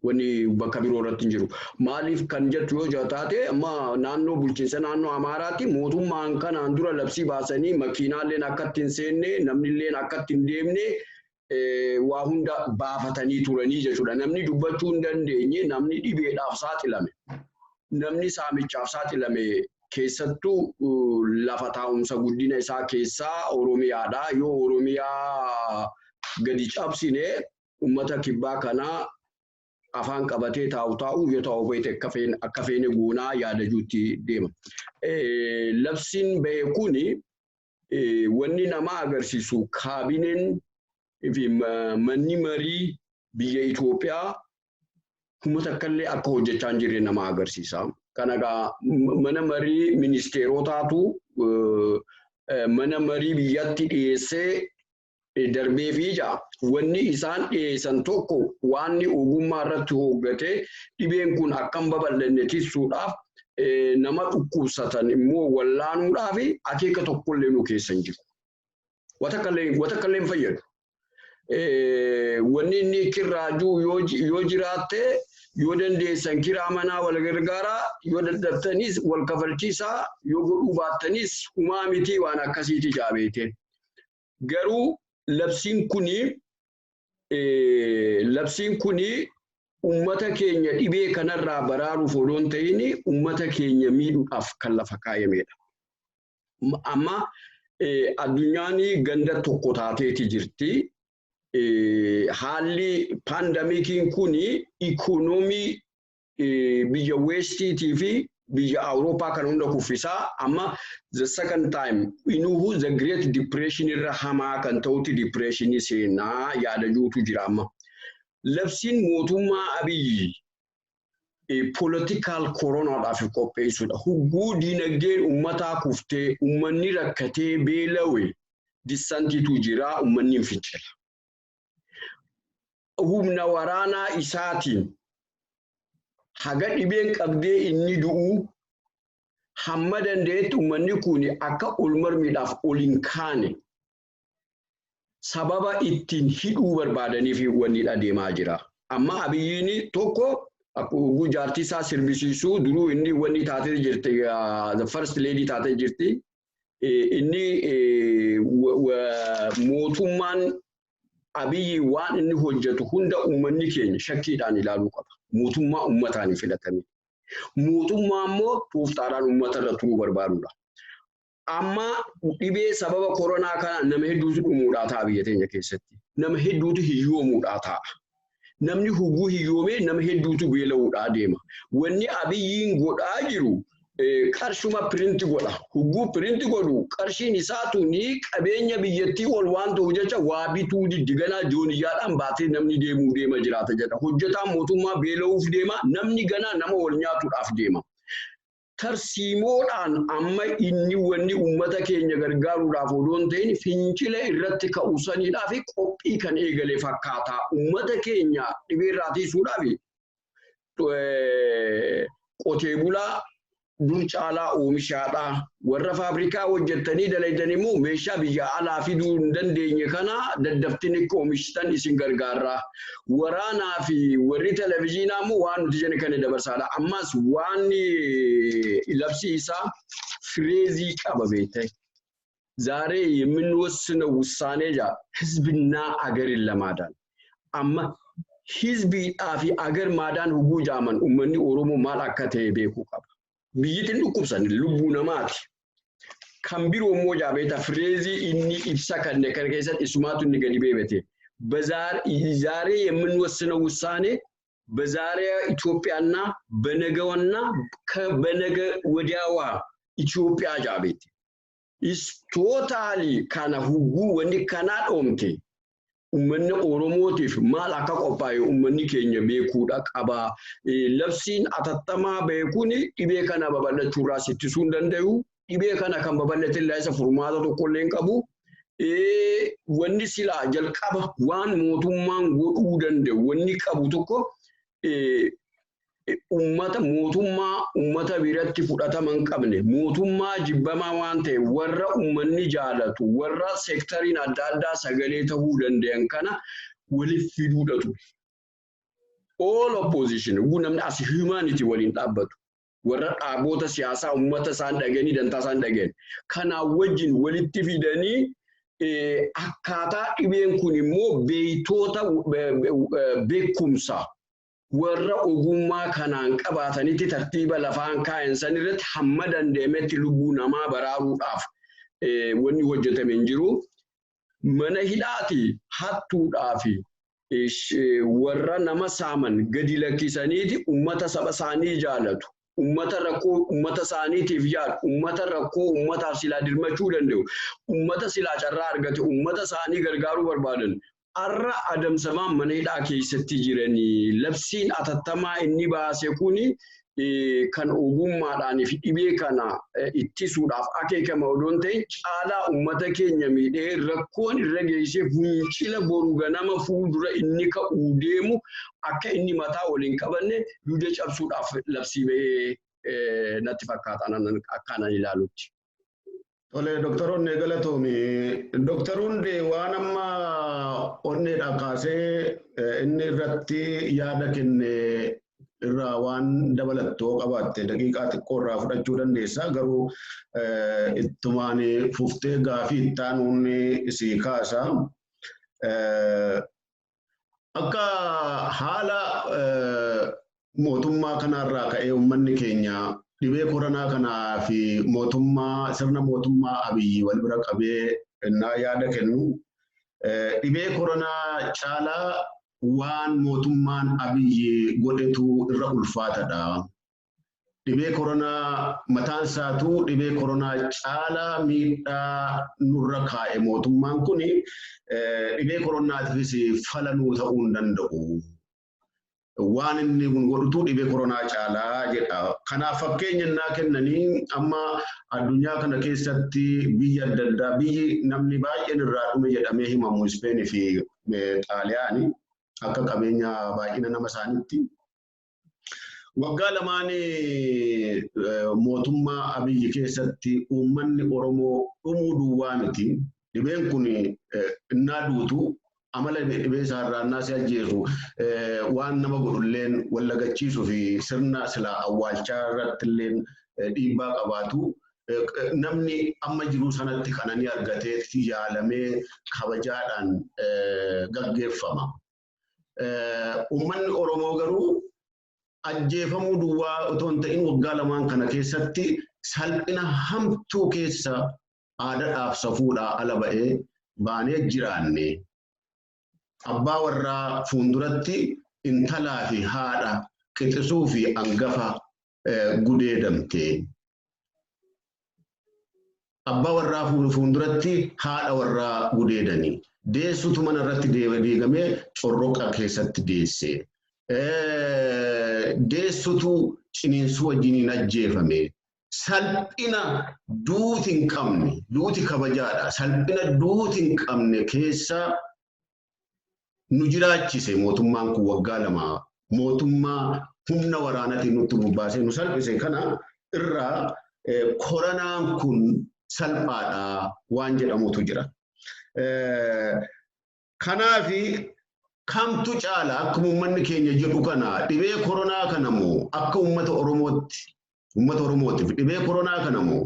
Wanni bakka biroo irratti hin jiru. Maaliif kan jettu yoo taate, amma naannoo bulchiinsa naannoo Amaaraatti mootummaan kanaan dura labsii baasanii makiinaalleen akka itti hin seenne, namnilleen akka itti hin deemne waa hunda baafatanii turanii jechuudha. Namni dubbachuu hin dandeenye, namni dhibeedhaaf saaxilame, namni saamichaaf saaxilame keessattuu lafa taa'umsa guddina isaa keessaa Oromiyaadha. Yoo Oromiyaa gadi cabsine uummata kibbaa kanaa afaan qabatee taa'u taa'u yoo ta'u beekte akka feene goonaa yaadajuutti deema. Labsiin bahe kuni wanni nama agarsiisu kaabineen fi manni marii biyya Itoophiyaa kuma takkallee akka hojjechaa hin jirre nama agarsiisa. Kana egaa mana marii ministeerotaatu mana marii biyyatti dhiyeessee darbee fi ija. Wanni isaan dhiyeessan tokko waan ogummaa irratti hooggatee dhibeen kun akkam babal'anne tiksuudhaaf, nama dhukkubsatan immoo wallaanuudhaaf akeeka tokkollee nu keessa hin jiru. Wata kallee hin fayyadu. Wanni inni kirraajuu yoo jiraatte, yoo dandeessan kiraa manaa wal gargaaraa, yoo dadhabtanis wal kafalchiisaa, yoo godhuu baattanis humaa mitii, waan akkasiiti jaabeete. Garuu labsiin kuni uummata keenya dhibee kanarraa baraaruuf odoo hin ta'in uummata keenya miidhuudhaaf kan lafa kaayamedha. Amma addunyaan ganda tokko taateeti jirti. Haalli pandemiciin kuni ikoonoomii biyya Westiitii fi biyya Awurooppaa kan hunda kuffisaa. Amma the second time inuhu the Great Depression irra hamaa kan ta'utti depressionii seenaa yaadajuutu jira amma. Labsiin mootummaa Abiyyi political koronaadhaaf qopheessuudha. Hugguu diinagdeen uummataa kuftee, uummanni rakkatee beelawee, dissentiitu jira, uummanni hin fincila. Humna waraanaa isaatiin haga dhibeen qabdee inni du'u Hamma danda'etti uummanni kun akka ol mormiidhaaf ol hin kaane sababa ittiin hidhuu barbaadaniif wanni deemaa jira. Amma Abiyyiin tokko jaartii isaa sirbisiisuu duruu inni wanni taatee jirti, the first lady taatee jirti. Inni mootummaan Abiyyi waan inni hojjetu hunda uummanni keenya shakkiidhaan ilaaluu qaba. Mootummaa uummataan hin filatamine. Mootummaa immoo tooftaadhaan uummata irra turuu barbaadudha. Amma dhibee sababa koronaa kana nama hedduutu dhumuudhaa ta'a biyya teenya keessatti. Nama hedduutu hiyyoomuudhaa ta'a. Namni huguu hiyyoomee nama hedduutu beela'uudhaa deema. Wanni Abiyyiin godhaa jiru qarshuma print godha. Huguu print godhu qarshiin isaa tuni qabeenya biyyattii ol waan ta'uuf jecha waa bituu diddiganaa jooniyyaadhaan baatee namni deemuu deema jiraata jedha. Hojjetaan mootummaa beela'uuf deema, namni ganaa nama wal nyaatuudhaaf deema. Tarsiimoodhaan amma inni wanni uummata keenya gargaaruudhaaf odoo hin ta'in fincila irratti ka'u saniidhaaf qophii kan eegale fakkaata. Uummata keenya dhibeerraa tiisuudhaaf qotee bulaa dur caalaa oomishaadha. Warra faabrikaa hojjettanii dalagan immoo meeshaa biyya alaa fiduu hin dandeenye kana daddaftanii akka oomishtan isin gargaara. Waraanaa fi warri televizyiinaa immoo waan nuti jenne kana dabarsaadha. Ammas waan labsi isaa fireezii qaba beekte. ዛሬ የምንወስነው ውሳኔ ጃ ህዝብና አገርን ለማዳን amma hizbiidhaa fi agar maadaan huguu jaaman uummanni Oromoo maal akka ta'e beekuu qaba. Biyyittiin dhukkubsan lubbuu namaati. Kan biroo immoo jaabeeta fireezii inni ibsa kanne kana keessatti isumaatu inni gadi beebete. ዛሬ የምንወስነው ውሳኔ በዛሬ ኢትዮጵያና በነገዋና በነገ ወዲያዋ ኢትዮጵያ ጃቤት is totally kana huguu wanni kanaa dhoomte uummanni Oromootiif maal akka qophaa'e uummanni keenya beekuudha qaba. Labsiin atattamaa beekuun dhibee kana babal'achuurraas ittisuu hin danda'u. Dhibee kana kan babal'ate illee isa furmaata tokkollee hin qabu. Wanni silaa jalqaba waan mootummaan godhuu danda'u wanni qabu tokko uummata mootummaa uummata biratti fudhatama hin qabne mootummaa jibbamaa waan ta'e warra uummanni jaalatu warra seektariin adda addaa sagalee ta'uu danda'an kana waliif fiduudha ture. All opposition namni as humanity waliin dhaabbatu warra dhaaboota siyaasaa uummata isaan dhaganii dantaa isaan dhagayan kanaa wajjin walitti fidanii akkaataa dhibeen kun immoo beeytoota beekumsa warra ogummaa kanaan qabaatanitti tartiiba lafaan kaa'an san irratti hamma danda'ametti lubbuu namaa baraaruudhaaf wanni hojjetame hin jiru. Mana hidhaati hattuudhaa fi warra nama saaman gadi lakkisaniiti uummata saba isaanii jaalatu. Uummata rakkoo uummata isaaniitiif yaadu, uummata rakkoo uummataaf silaa dirmachuu danda'u, uummata silaa carraa argate, uummata isaanii gargaaruu barbaadan. Arra adamsamaan mana hidhaa keessatti jiranii labsiin atattamaa inni baase kuni kan ogummaadhaan fi dhibee kana ittisuudhaaf akeekama odoo hin ta'in caalaa uummata keenya miidhee rakkoon irra geessee fincila boru ganama fuuldura inni ka'uu deemu akka inni mataa waliin qabanne duuda cabsuudhaaf labsii bahee natti fakkaata akkaan ilaalutti. Tole, Dooktar Onnee galatoomi. Dooktar Hundee waan amma onneedhaa kaasee inni irratti yaada kenne irraa waan dabalattoo qabaatte daqiiqaa xiqqoo irraa fudhachuu dandeessa. Garuu ittumaan fuftee gaafii itti aanuun sii kaasa. Akka haala mootummaa kanarraa ka'ee uummanni keenya dhibee koronaa kanaa fi mootummaa sirna mootummaa Abiyyi wal bira qabee innaa yaada kennu dhibee koronaa caalaa waan mootummaan Abiyyi godhetu irra ulfaatadha. Dhibee koronaa mataan isaatu dhibee koronaa caalaa miidhaa nurra kaa'e mootummaan kuni dhibee koronaatiifis fala nuu ta'uu hin danda'u. Waan inni kun godhutu dhibee koronaa caalaa jedha. Kanaaf fakkeenya innaa kennanii amma addunyaa kana keessatti biyya adda addaa biyyi namni baay'een irraa dhume jedhamee himamu Ispeenii fi Xaaliyaanii akka qabeenya baay'ina nama isaaniitti. Waggaa lamaan mootummaa Abiyyi keessatti uummanni Oromoo dhumuu duwwaa miti. Dhibeen kun innaa duutu amala dhibee isaarraa innaa si ajjeesu waan nama godhulleen wallagachiisuu fi sirna silaa awwaalchaa irratti illeen dhiibbaa qabaatu. Namni amma jiru sanatti qananii argatee yaalamee kabajaadhaan gaggeeffama. Uummanni Oromoo garuu ajjeefamuu duwwaa otoo hin ta'in waggaa lamaan kana keessatti salphina hamtuu keessa aadaadhaaf safuudhaa ala ba'ee baanee jiraanne. Abbaa warraa fuulduratti intalaa fi haadha qixisuu fi hangafa gudeedamte. Abbaa warraa fuulduratti haadha warraa gudeedani. Deessutu mana irratti diigamee corroqa keessatti deesse. Deessutu ciniinsuu wajjiniin ajjeefame. Salphina duuti hin qabne, duuti kabajaadha. Salphina duuti hin qabne keessa nu jiraachise mootummaan kun waggaa lama. Mootummaa humna waraanaatiin nutti bobbaasee nu salphise kana irraa koronaan kun salphaadha waan jedhamutu jira. Kanaafi kamtu caala akkuma uummanni keenya jedhu kana dhibee koronaa kana moo akka uummata Oromootti uummata Oromootiif dhibee koronaa kana moo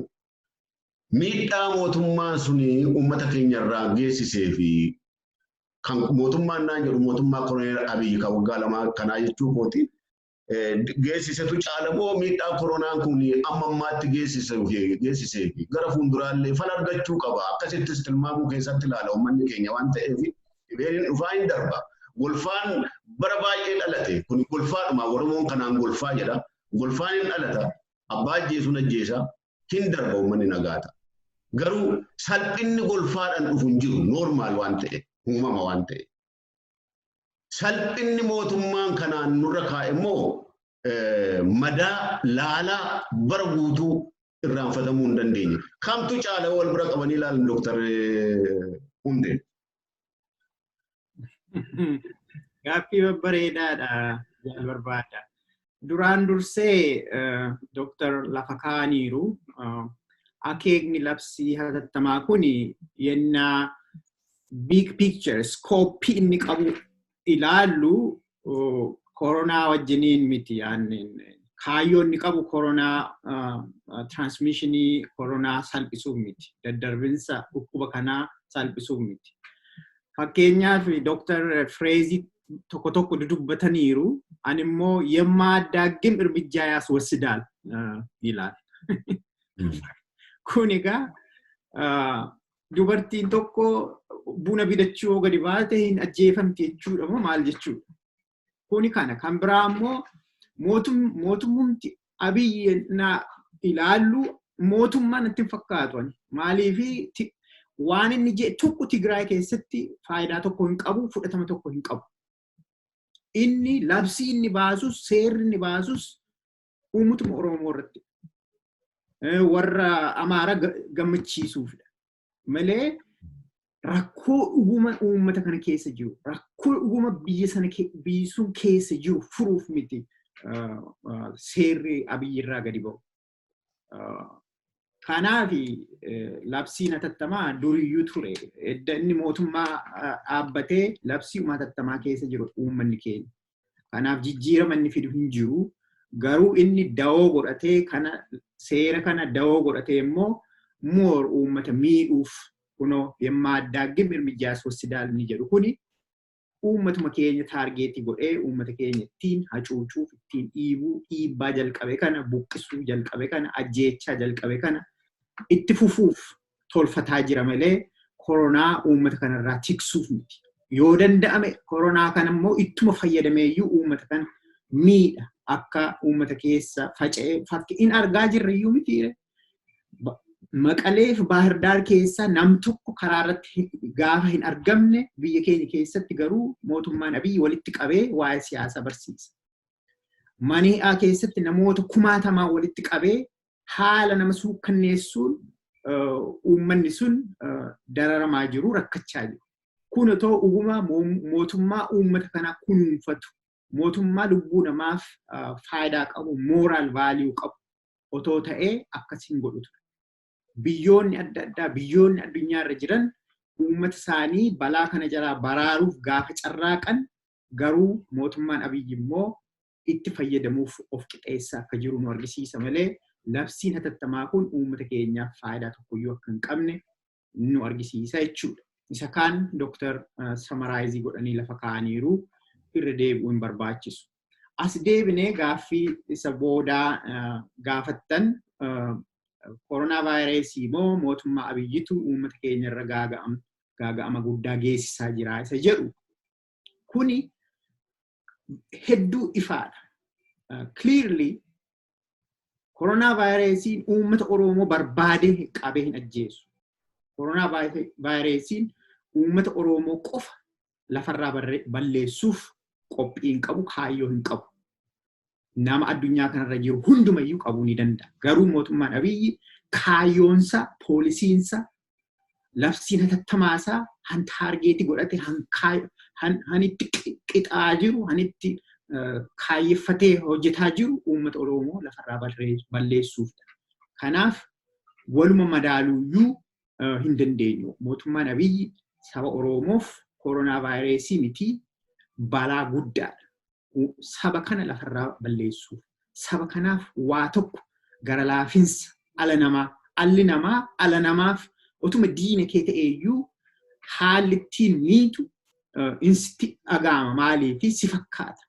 miidhaa mootummaan suni uummata keenya irraa geessisee fi kan mootummaan naan jedhu mootummaa Koloneel Abiyyi kan waggaa lamaa kanaa jechuu kooti. Geessisetu caala moo miidhaa koronaan kun amma ammaatti geessisee fi gara fuulduraallee fala argachuu qaba. Akkasittis tilmaamuu keessatti ilaala uummanni keenya waan ta'eef dhibeen hin dhufaa hin darba. Golfaan bara baay'ee dhalate. Kun golfaadhuma Oromoon kanaan golfaa jedha. Golfaan hin dhalata. Abbaa ajjeesuun ajjeesa. Hin darba uummanni nagaata. Garuu salphinni golfaadhaan dhufu hin jiru normal waan ta'e uumama waan ta'e. Salphinni mootummaan kanaan nurra kaa'e immoo madaa laalaa bara guutuu irraanfatamuu hin dandeenye. Kamtu caala wal bira qabanii ilaalan Dooktar Hundee? Gaaffii babbareedaadha jaal barbaada. Duraan dursee Dooktar lafa kaa'aniiru akeekni labsii hatattamaa kun yennaa big picture scope inni qabu ilaallu koronaa wajjiniin miti. Kaayyoo inni qabu koronaa transmissionii koronaa salphisuuf miti. Daddarbinsa dhukkuba kanaa salphisuuf miti. Fakkeenyaaf Dooktar Fireezii tokko tokko dudubbataniiru. Ani immoo የማያዳግም እርምጃ ያስወስዳል ይላል። Kun egaa dubartiin tokko buna bitachuu yoo gadi baate hin ajjeefamti jechuudha moo maal jechuudha? Kuni kana kan biraa immoo mootummaatti Abiyyi na ilaallu mootummaa natti hin fakkaatu. Maaliifi waan inni jedhe tokko Tigraay keessatti faayidaa tokko hin qabu, fudhatama tokko hin qabu. Inni labsii inni baasus, seerri inni baasus uummatuma Oromoo irratti warra Amaaraa gammachiisuufidha. Malee rakkoo dhuguma uummata kana keessa jiru, rakkoo dhuguma biyya sana biyyi sun keessa jiru furuuf miti seerri Abiyyi irraa gadi ba'u. Kanaaf labsiin hatattamaa duriyyuu ture. Edda inni mootummaa dhaabbatee labsii hatattamaa keessa jiru uummanni keenya. Kanaaf jijjiirama inni fidu hin jiru. Garuu inni dawoo godhatee kana seera kana dawoo godhatee immoo more uummata miidhuuf kunoo የማያዳግም እርምጃ ያስወስዳል inni jedhu kuni uummatuma keenya target godhee uummata keenya ittiin hacuucuuf, ittiin dhiibuu, dhiibbaa jalqabe kana buqqisuu jalqabe kana, ajjeechaa jalqabe kana itti fufuuf tolfataa jira malee koronaa uummata kanarraa tiksuuf miti. Yoo danda'ame koronaa kana immoo ittuma fayyadameeyyuu uummata kana miidha akka uummata keessa faca'ee fakki in argaa jirra iyyuu miti. Maqalee fi Baahirdaar keessa nam tokko karaa irratti gaafa hin argamne biyya keenya keessatti garuu mootummaan Abiyyi walitti qabee waa'ee siyaasaa barsiisa. Mani'aa keessatti namoota kumaatamaa walitti qabee haala nama suukkanneessuun uummanni sun dararamaa jiru, rakkachaa jiru. Kun otoo dhuguma mootummaa uummata kanaa kunuunfatu, Mootummaa lubbuu namaaf faayidaa qabu, moral value qabu otoo ta'ee akkasiin godhu ture. Biyyoonni adda addaa, biyyoonni addunyaarra jiran uummata isaanii balaa kana jalaa baraaruuf gaafa carraaqan, garuu mootummaan Abiyyi immoo itti fayyadamuuf of qixeessaa akka jiru nu argisiisa malee, labsiin hatattamaa kun uummata keenyaaf faayidaa tokkoyyuu akka hin qabne nu argisiisa jechuudha. Isa kaan Dooktar summarize godhanii lafa kaa'aniiru, irra deebi'uu hin barbaachisu. As deebinee gaaffii isa boodaa gaafattan, koronaa vaayirasii moo mootummaa Abiyyitu uummata keenya irra gaaga'ama guddaa geessisaa jira isa jedhu, kuni hedduu ifaadha. Clearly koronaa vaayirasiin uummata Oromoo barbaadee qabee hin ajjeesu. Koronaa vaayirasiin uummata Oromoo qofa lafarraa balleessuuf qophii hin qabu, kaayyoo hin qabu. Nama addunyaa kanarra jiru hundumayyuu qabuu ni danda'a. Garuu mootummaan Abiyyi kaayyoonsa, poolisiinsa, labsiin hatattamaasaa han target godhate, han itti qixaa jiru, han itti kaayyeffatee hojjetaa jiru uummata Oromoo lafarraa balleessuufidha. Kanaaf waluma madaaluuyyuu hin dandeenyu. Mootummaan Abiyyi saba Oromoof koronaa vaayirasii miti, balaa guddaadha. Saba kana lafarraa balleessuuf. Saba kanaaf waa tokko gara laafinsa ala namaa, alli namaa ala namaaf otuma diina kee ta'eeyyuu haalli ittiin miitu insitti dhaga'ama, maaliifi si fakkaata.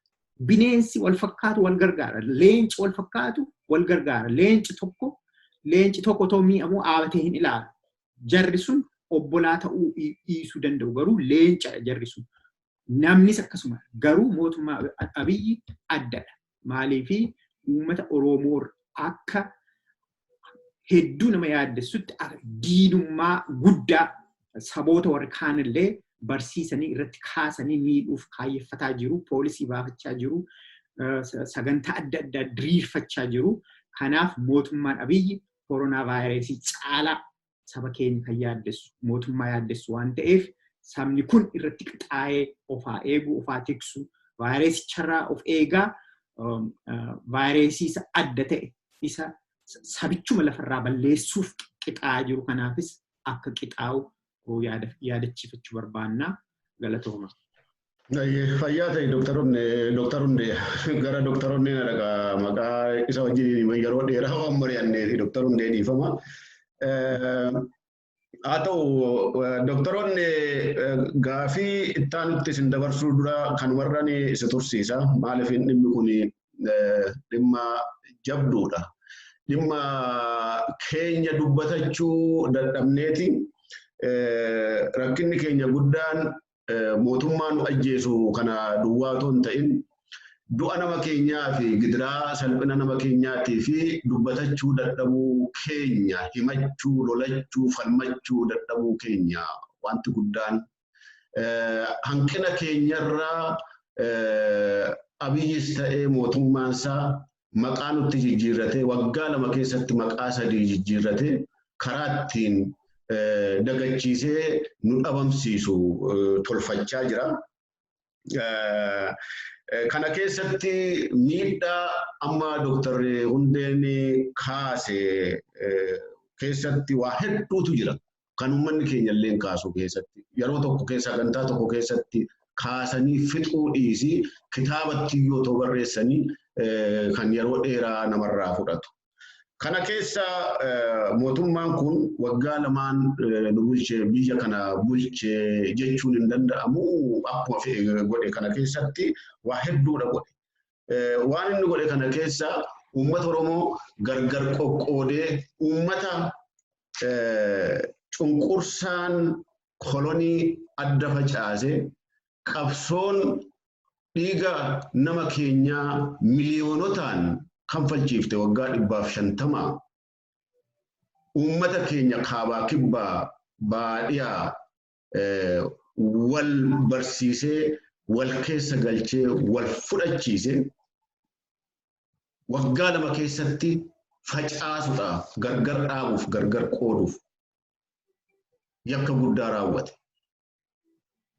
Bineensi wal fakkaatu wal gargaara. Leenci wal fakkaatu wal gargaara. Leenci tokko otoo miidhamuu dhaabatee hin ilaalu. Jarri sun obbolaa ta'uu dhiisuu danda'u, garuu leenca jarri sun. Namnis akkasuma, garuu mootummaa Abiyyi addadha. Maaliifi uummata Oromoo akka hedduu nama yaaddessutti diinummaa guddaa saboota warri kaanillee barsiisanii irratti kaasanii miidhuuf kaayyeffataa jiru, poolisii baafachaa jiru, sagantaa adda addaa diriirfachaa jiru. Kanaaf mootummaan Abiyyi koronaa vaayirasii caalaa saba keenya kan yaaddessu, mootummaa yaaddessu waan ta'eef, sabni kun irratti qixaa'ee ofaa eeguu, ofaa tiksu, vaayirasicharraa of eegaa, vaayirasii isa adda ta'e, isa sabichuma lafarraa balleessuuf qixaa'aa jiru kanaafis akka qixaa'u yaadachiifachuu barbaannaa. Galatooma. Fayyaa ta'e, Dooktar Hundee. Gara Dooktar Hundee na dhaqa, maqaa isa wajjin yeroo dheeraa waan mari'anneef, Dooktar Hundee, dhiifama. Haa ta'u, dooktaroonni, gaafii ittaanutti isin dabarsuu dura kanumarraan isa tursiisa. Maaliif, dhimmi kun dhimma jabduudha. Dhimma keenya dubbatachuu dadhabneeti. Rakkinni keenya guddaan mootummaa nu ajjeesu kana duwwaa otoo hin ta'in, du'a nama keenyaa fi gidiraa salphina nama keenyaatii fi dubbatachuu dadhabuu keenya, himachuu, lolachuu, falmachuu dadhabuu keenya wanti guddaan. Hanqina keenyarraa Abiyyis ta'ee mootummaansaa maqaa nutti jijjiirratee, waggaa 2 keessatti maqaa sadii jijjiirratee, karaa ittiin dagachiisee nu dhabamsiisu tolfachaa jira. Kana keessatti miidhaa amma Dooktar Hundeen kaase keessatti waa hedduutu jira. Kan uummanni keenya illee kaasu keessatti yeroo tokko keessa, sagantaa tokko keessatti kaasanii fixuu dhiisii, kitaabatti yoo ta'u barreessanii kan yeroo dheeraa namarraa fudhatu. Kana keessa mootummaan kun waggaa 2n nu bulchee, biyya kana bulchee jechuun hin danda'amu. Akkuma fe'e godhe. Kana keessatti waa hedduudha godhe. Waan inni godhe kana keessa uummata Oromoo gargar qoqqoodee, uummata cunqursaan kolonii adda facaasee, qabsoon dhiiga nama keenyaa miliyoonotaan kanfalchiifte waggaa 150, uummata keenya kaabaa, kibbaa, baadhiyaa wal barsiisee, wal keessa galchee, wal fudhachiisee, waggaa 2 keessatti facaasuudhaaf, gargar dhaabuuf, gargar qooduuf yakka guddaa raawwate.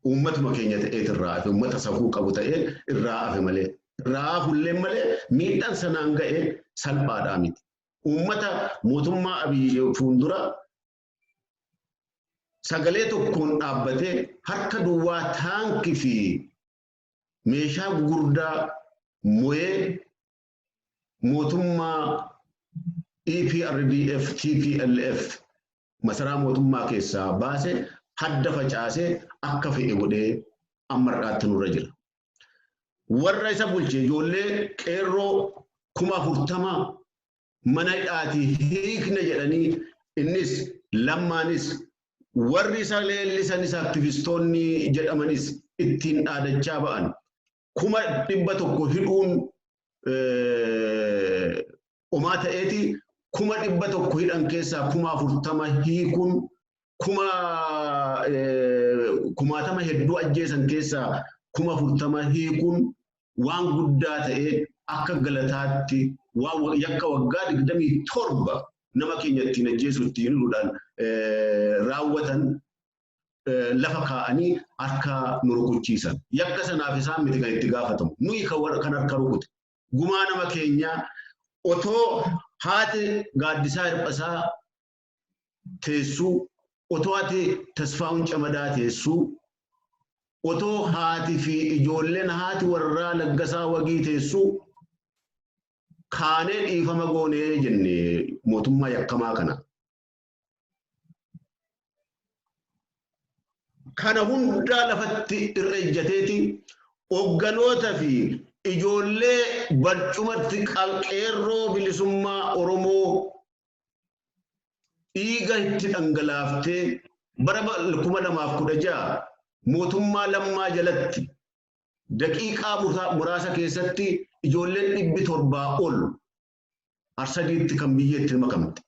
Uummatuma keenya ta'eet irraa hafe, uummata safuu qabu ta'ee irraa hafe malee. Irraa hafullee malee miidhaan sanaan ga'e salphaadhaa miti. Uummata mootummaa Abiyyi fuuldura sagalee tokkoon dhaabbatee harka duwwaa taankii fi meeshaa gurguddaa mo'ee mootummaa EPRDF, TPLF masaraa mootummaa keessaa baase hadda facaasee akka fe'e godhee amma har'aatti nurra jira. Warra isa bulche ijoollee qeerroo 40,000 mana hidhaatii hiikne jedhanii innis Lammaanis warri isa leellisanis aktivistoonni jedhamanis ittiin dhaadachaa ba'an 100,000 hidhuun omaa ta'eeti 100,000 hidhan keessaa 40,000 hiikuun kumaatama hedduu ajjeesan keessaa 40,000 hiikuun waan guddaa ta'ee akka galataatti waan yakka waggaa 27 nama keenya ittiin ajjeesu ittiin hidhuudhaan raawwatan lafa kaa'anii harka nu rukuchiisan. Yakka sanaaf isaan miti kan itti gaafatamu. Nuyi kan harka rukute. Gumaa nama keenyaa otoo haati Gaaddisaa Hirphasaa teessuu, otoo haati Tasfaa'uun Camadaa teessuu, otoo haati fi ijoolleen haati warraa Laggasaa Wagii teessuu kaanee dhiifama goonee jenne mootummaa yakkamaa kana. Kana hundaa lafatti irra ejjateeti hogganoota fi ijoollee barcumatti qeerroo bilisummaa Oromoo dhiiga itti dhangalaaftee bara 2016 mootummaa Lammaa jalatti daqiiqaa muraasa keessatti ijoolleen 700 ol Arsadiitti kan biyyeetti makamte.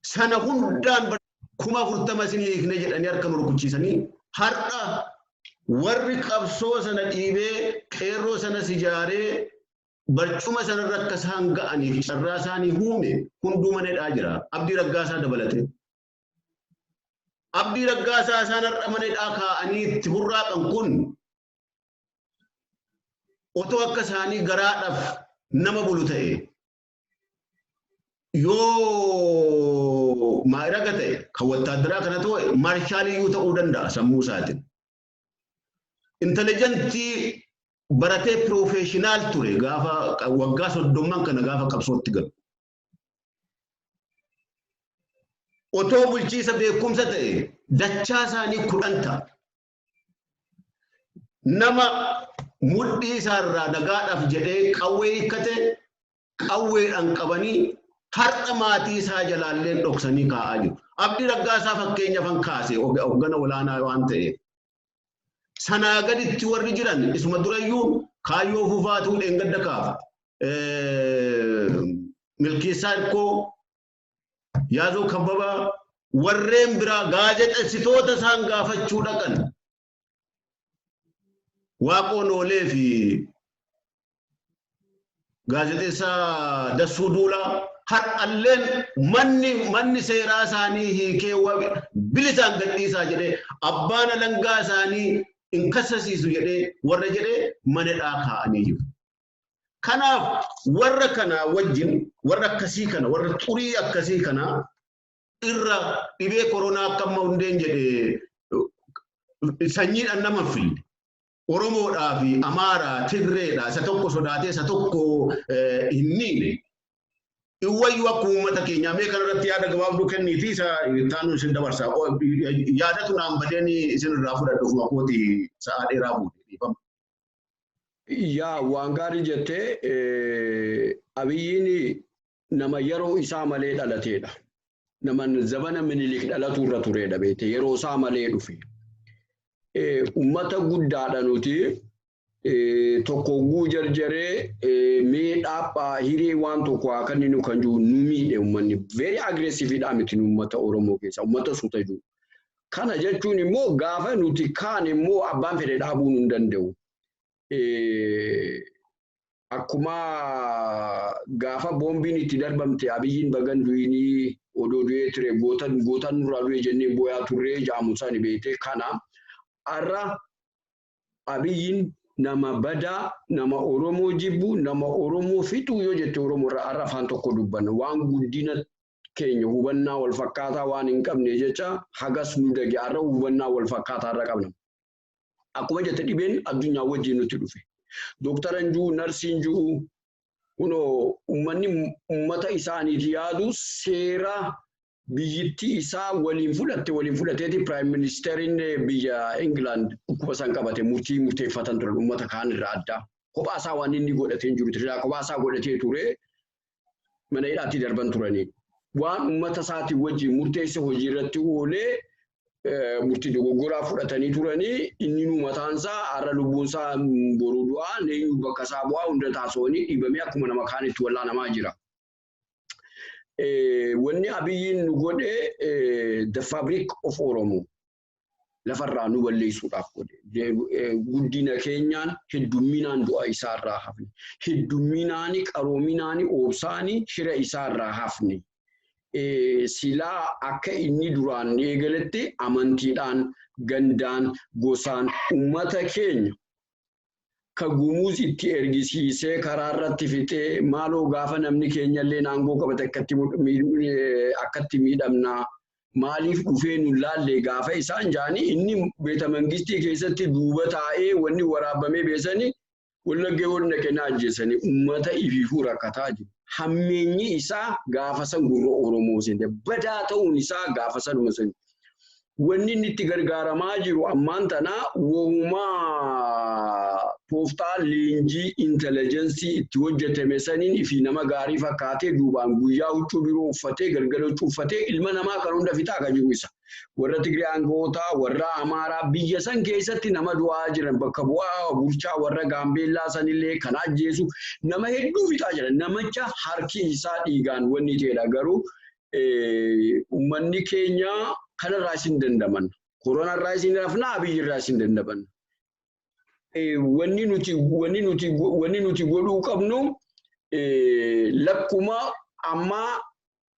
Sana hundaan 40,000 isin hiikne jedhanii harka nu rukuchiisanii har'a warri qabsoo sana dhiibee qeerroo sanas ijaaree barcuma sanarra akka isaan ga'aniif carraa isaanii uume hunduu mana hidhaa jira. Abdii Raggaasaa dabalatee. Abdii Raggaasaa isaan har'a mana hidhaa kaa'anii itti burraaqan kun otoo akka isaanii garaadhaaf nama bulu ta'e yoo maayiraga ta'e kan wattaaddaraa kana ta'e marshaaliyyuu ta'uu danda'a sammuu isaatiin. Intelijentii baratee piroofeeshinaal ture gaafa waggaa 30 kana gaafa qabsootti galu. Otoo bulchiisa beekumsa ta'e dachaa isaanii 10 ta'a. Nama mudhii isaarraa nagaadhaaf jedhee qawwee hiikkate qawweedhaan qabanii har'a maatii isaa jalaalleen dhoksanii kaa'aa jiru. Abdii Raggaasaa fakkeenyaaf kan kaase hoggana olaanaa waan ta'eef. Sanaa gaditti warri jiran isuma durayyuu kaayyoo fufaatuu dheengadda kaafte. Milkeessaa Hirkoo, Yaazoo Kabbabaa warreen biraa gaazexeessitoota isaan gaafachuu dhaqan. Waaqoon Oolee fi gaazexeessaa Dassuu Duulaa har'alleen manni seeraa isaanii hiikee bilisaan gadhiisaa jedhee abbaan alangaa isaanii hin kassasiisu jedhee warra jedhee mana hidhaa kaa'anii jiru. Kanaaf warra kana wajjin warra akkasii kana warra xurii akkasii kana irra dhibee koronaa akka amma hundeen jedhee sanyiidhaan nama hin fille. Oromoodhaa fi Amaaraa, Tigreedhaa isa tokko sodaatee isa tokko hin miine. Iwwayyuu akka uummata keenyaa mee kanarratti yaada gabaabduu kenniifi isa taanu isin dabarsa. Yaadatu naan badeen isin irraa fudhadhu ofuma kooti sa'aa dheeraa fuute dhiifama. Yaa waan gaarii jettee Abiyyiin nama yeroo isaa malee dhalateedha. Nama zabana Minilik dhalatu irra tureedha beekte yeroo isaa malee dhufe. Uummata guddaadha nuti tokko guu jarjaree mee dhaaphaa hiree waan tokko haa kennu kan jiru nu miidhe uummanni very aggressive dha miti uummata Oromoo keessa uummata suuta jiru. Kana jechuun immoo gaafa nuti kaan immoo abbaan fedhe dhaabuu hin danda'u. Akkuma gaafa boombiin itti darbamte Abiyyiin bagan du'inii Odoo du'ee ture gootan nurraa du'e jennee booyaa turree jaamu sani beekte kana har'a Abiyyiin nama badaa, nama Oromoo jibbu, nama Oromoo fixu yoo jette Oromoo irraa har'a afaan tokko dubbanna. Waan guddina keenya hubannaa wal fakkaataa waan hin qabne jecha hagas nu dage har'a hubannaa wal fakkaataa irra qabna. Akkuma jette dhibeen addunyaa wajjin nutti dhufe. Dooktaran jiru, narsiin jiru, kunoo uummanni uummata isaaniiti yaadu seera biyyittii isaa waliin fudhatte waliin fudhateeti piraayim ministeeriin biyya Ingilaand dhukkuba san qabate murtii murteeffatan turan uummata kaan irraa addaa. Kophaa isaa waan inni godhatee hin jiru ture. Kophaa isaa godhatee ture mana hidhaatti darban turanii. Waan uummata isaatii wajjin murteesse hojii irratti oolee murtii dogoggoraa fudhatanii turanii inni nu mataan isaa har'a lubbuun isaa boruu du'aa eenyu bakka isaa bu'aa hunda taasisanii dhiibamee akkuma nama kaanitti wallaanamaa jira. Wanni Abiyyiin nu godhe the fabric of Oromo lafarraa nu balleessuudhaaf godhe. Guddina keenyaan heddumminaan du'a isaarraa hafne. Heddumminaan qaroominaan oobsaan shira isaarraa hafne. Silaa akka inni duraan eegaletti amantiidhaan, gandaan, gosaan uummata keenya ka gumuuz itti ergisiisee karaa irratti fixee maaloo gaafa namni keenyallee aangoo qabate akkatti miidhamnaa maaliif dhufee nu laallee gaafa isaan jaanii inni beeta mangistii keessatti duuba taa'ee wanni waraabamee beesanii Wallaggee wanna kennaa ajjeesanii uummata ifiifuu rakkataa jiru. Hammeenyi isaa gaafa san gurra Oromoo seente. Badaa ta'uun isaa gaafa sanuma seente. Wanni inni itti gargaaramaa jiru ammaan tanaa wohumaa tooftaa leenjii intelligensii itti hojjetame saniin fi nama gaarii fakkaatee duubaan guyyaa huccuu biroo uffatee galgala huccuu uffatee ilma namaa kan hunda fixaa kan jiru isa. Warra Tigree aangootaa, warra Amaaraa biyya san keessatti nama du'aa jiran bakka bu'aa bulchaa warra Gaambeellaa sanillee kan ajjeesu nama hedduu fixaa jiran. Namicha harki isaa dhiigaan wanni ta'edha. Garuu uummanni keenya kanarraa isin dandaman. Koronarraa isin rafna, Abiyyirraa isin dandaman. Wanni nuti godhuu qabnu lakkuma ammaa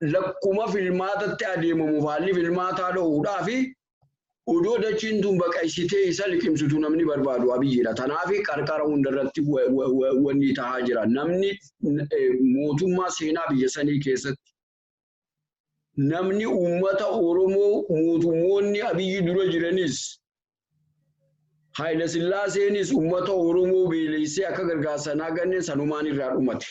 lakkuma filmaatatti adeemamuuf haalli filmaataa dho'uudhaa fi odoo dachiin tun baqaysitee isa liqimsitu namni barbaadu Abiyyiidha. Kanaaf qarqara hundarratti wanni tahaa jira. Namni mootummaa seenaa biyya sanii keessatti namni uummata Oromoo mootummoonni Abiyyi dura jiranis Haayila Sillaaseenis uummata Oromoo beeleessee akka gargaarsanaa ganneen sanumaan irraa dhumate.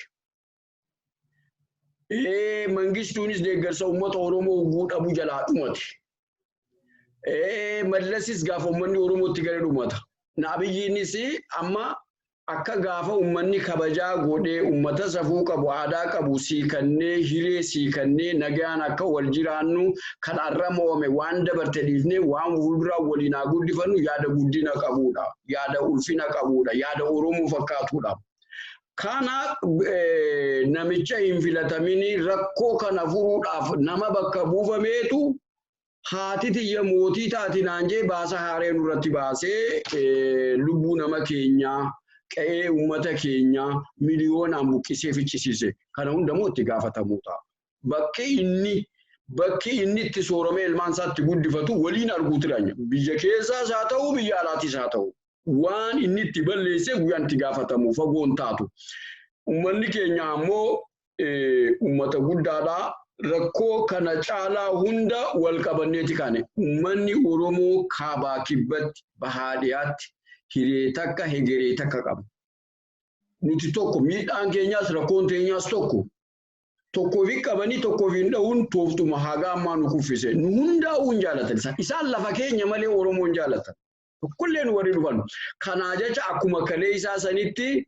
Mangistuunis deeggarsa uummata Oromoo hogguu dhabuu jalaa dhumate. Mallasis gaafa uummanni Oromootti gara dhumata. Abiyyiinis amma akka gaafa uummanni kabajaa godhee uummata safuu qabu, aadaa qabu siikannee hiree siikannee nagaan akka wal jiraannu kan har'a mo'ame waan dabarte dhiifnee waan fuulduraa waliin haa guddifannu yaada guddina qabudha. Yaada ulfina qabudha. Yaada Oromoo fakkaatudha. Kana namicha hin filatamini rakkoo kana furuudhaaf nama bakka buufameetu haati tiyya mootii taati naan jee baasa haaree nurratti baasee lubbuu nama keenyaa qe'ee uummata keenyaa miliyoonaan buqqisee ficcisiise. Kana hundamoo itti gaafatamuu ta'a. Bakki inni itti sooromee ilmaan isaatti guddifatu waliin arguu tiranya. Biyya keessaas haa ta'u biyya alaatis haa ta'u. Waan inni itti balleessee guyyaan itti gaafatamu fagoon taatu. Uummanni keenya ammoo uummata guddaadhaa. Rakkoo kana caalaa hunda wal qabanneeti kaane. Uummanni Oromoo kaabaa kibbatti bahaa dhiyaatti hiree takka hegeree takka qaba. Nuti tokko miidhaan keenyaas rakkoon keenyaas tokko. Tokkoof qabanii tokkoof hin dha'uun tooftuma hagaa ammaa nu kuffise. Nu hundaa'uu hin jaalatan. Isaan lafa keenya malee Oromoo hin jaalatan. Tokkollee nu warri dhufan. Kanaa jecha akkuma kalee isaa sanitti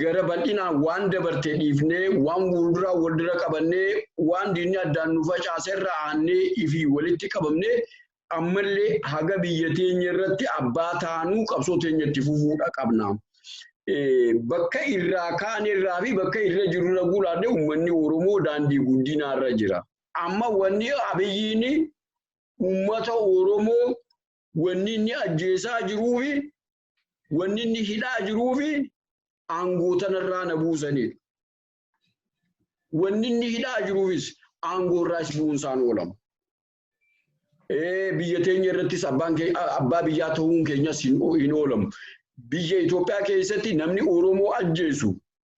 gara bal'inaan waan dabarte dhiifnee waan fuulduraa wal dura qabannee waan diinni addaan nu facaase irraa aannee ifii walitti qabamnee ammallee haga biyya teenya irratti abbaa taanuu qabsoo teenya itti fufuudha qabna. Bakka irraa kaan irraa fi bakka irra jiru irra guulaadhe uummanni Oromoo daandii guddinaa irra jira. Amma wanni Abiyyiin uummata Oromoo wanni inni ajjeesaa jiruu fi wanni inni hidhaa jiruu fi aangoo tanarraa na buusanidha. Wanni inni hidhaa jiruufis aangoo irraas bu'uunsaan oolamu. Biyya teenya irrattis abbaa biyyaa ta'uun keenyas hin oolamu. Biyya Itoophiyaa keessatti namni Oromoo ajjeesu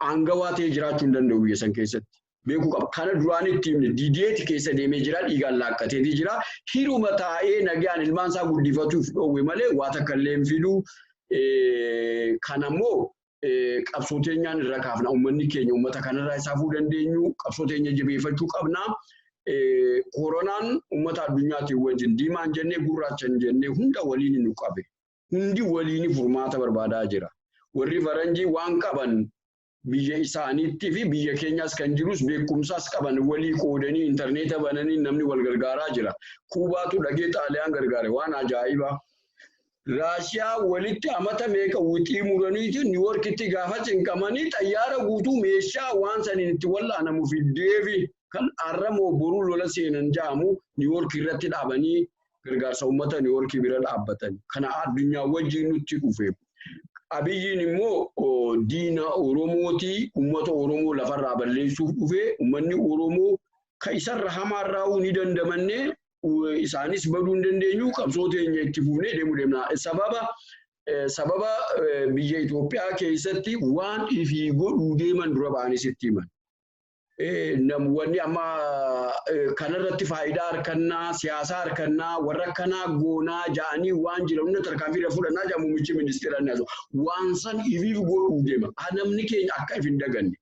aangawaa ta'ee jiraachuu hin danda'u biyya san keessatti. Beekuu qaba. Kana duraan itti himne diideeti keessa deemee jira, dhiigaan laaqqateeti jira. Hiruma taa'ee nagaan ilmaan isaa guddifatuuf dhoowwe malee waa takka illee hin fidu. Kanammoo qabsoo teenyaan irra kaafna. Uummanni keenya uummata kanarraa isaafuu dandeenyu qabsoo teenya jabeeffachuu qabna. Koronaan uummata addunyaatiin wajjin diimaan jennee gurraachan jennee hunda waliin nu qabe. Hundi waliin furmaata barbaadaa jira. Warri faranjii waan qaban biyya isaaniitti fi biyya keenyas kan jirus beekumsas qaban walii qoodanii intarneeta bananii namni wal gargaaraa jira. Kuubaatu dhagee Xaaliyaan gargaare waan ajaa'ibaa. Raashiyaa walitti amata meeqa wixii muraniiti Niiwoorkitti gaafa cinqamanii xayyaara guutuu meeshaa waan saniin itti wal'aanamu fiddeefi kan har'amoo boruu lola seenan ja'amu Niiwoork irratti dhaabanii gargaarsa uummata Niiwoorkii bira dhaabbatan. Kana addunyaa wajjin nutti dhufe. Abiyyiin immoo diina Oromootii uummata Oromoo lafarraa balleessuuf dhufe uummanni Oromoo kan isarra hamaarraa ni dandamannee isaanis baduu hin dandeenyu qabsoo teenya itti fufnee deemuu deemna. Sababa biyya Itoophiyaa keessatti waan ifii godhuu deeman dura ba'anis itti himan. Wanni amma kanarratti faayidaa harkannaa, siyaasaa harkannaa, warra akkanaa goonaa ja'anii waan jiran hunda tarkaanfii irra fudhannaa jedha muummichi ministeera inni haasa'u. Waan san ifiif godhuu deema. Namni keenya akka if hin daganne.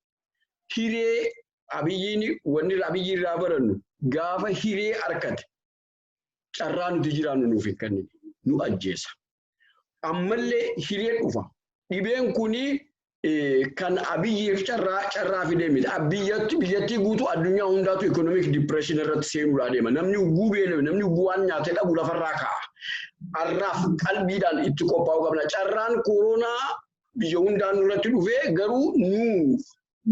Hiree Abiyyiin wanni Abiyyi irraa barannu gaafa hiree harkate carraa nuti jiraannu nuuf hin kennine nu ajjeesa. Ammallee hiree dhufa. Dhibeen kuni kan Abiyyiif carraa fidee miti. Biyyattii guutuu addunyaa hundaatu economic depression irratti seenuudhaa deema. Namni ugguu beela'e, namni ugguu waan nyaate dhabu lafarraa ka'a. Har'aaf qalbiidhaan itti qophaa'uu qabna. Carraan koronaa biyya hundaan nurratti dhufee garuu nu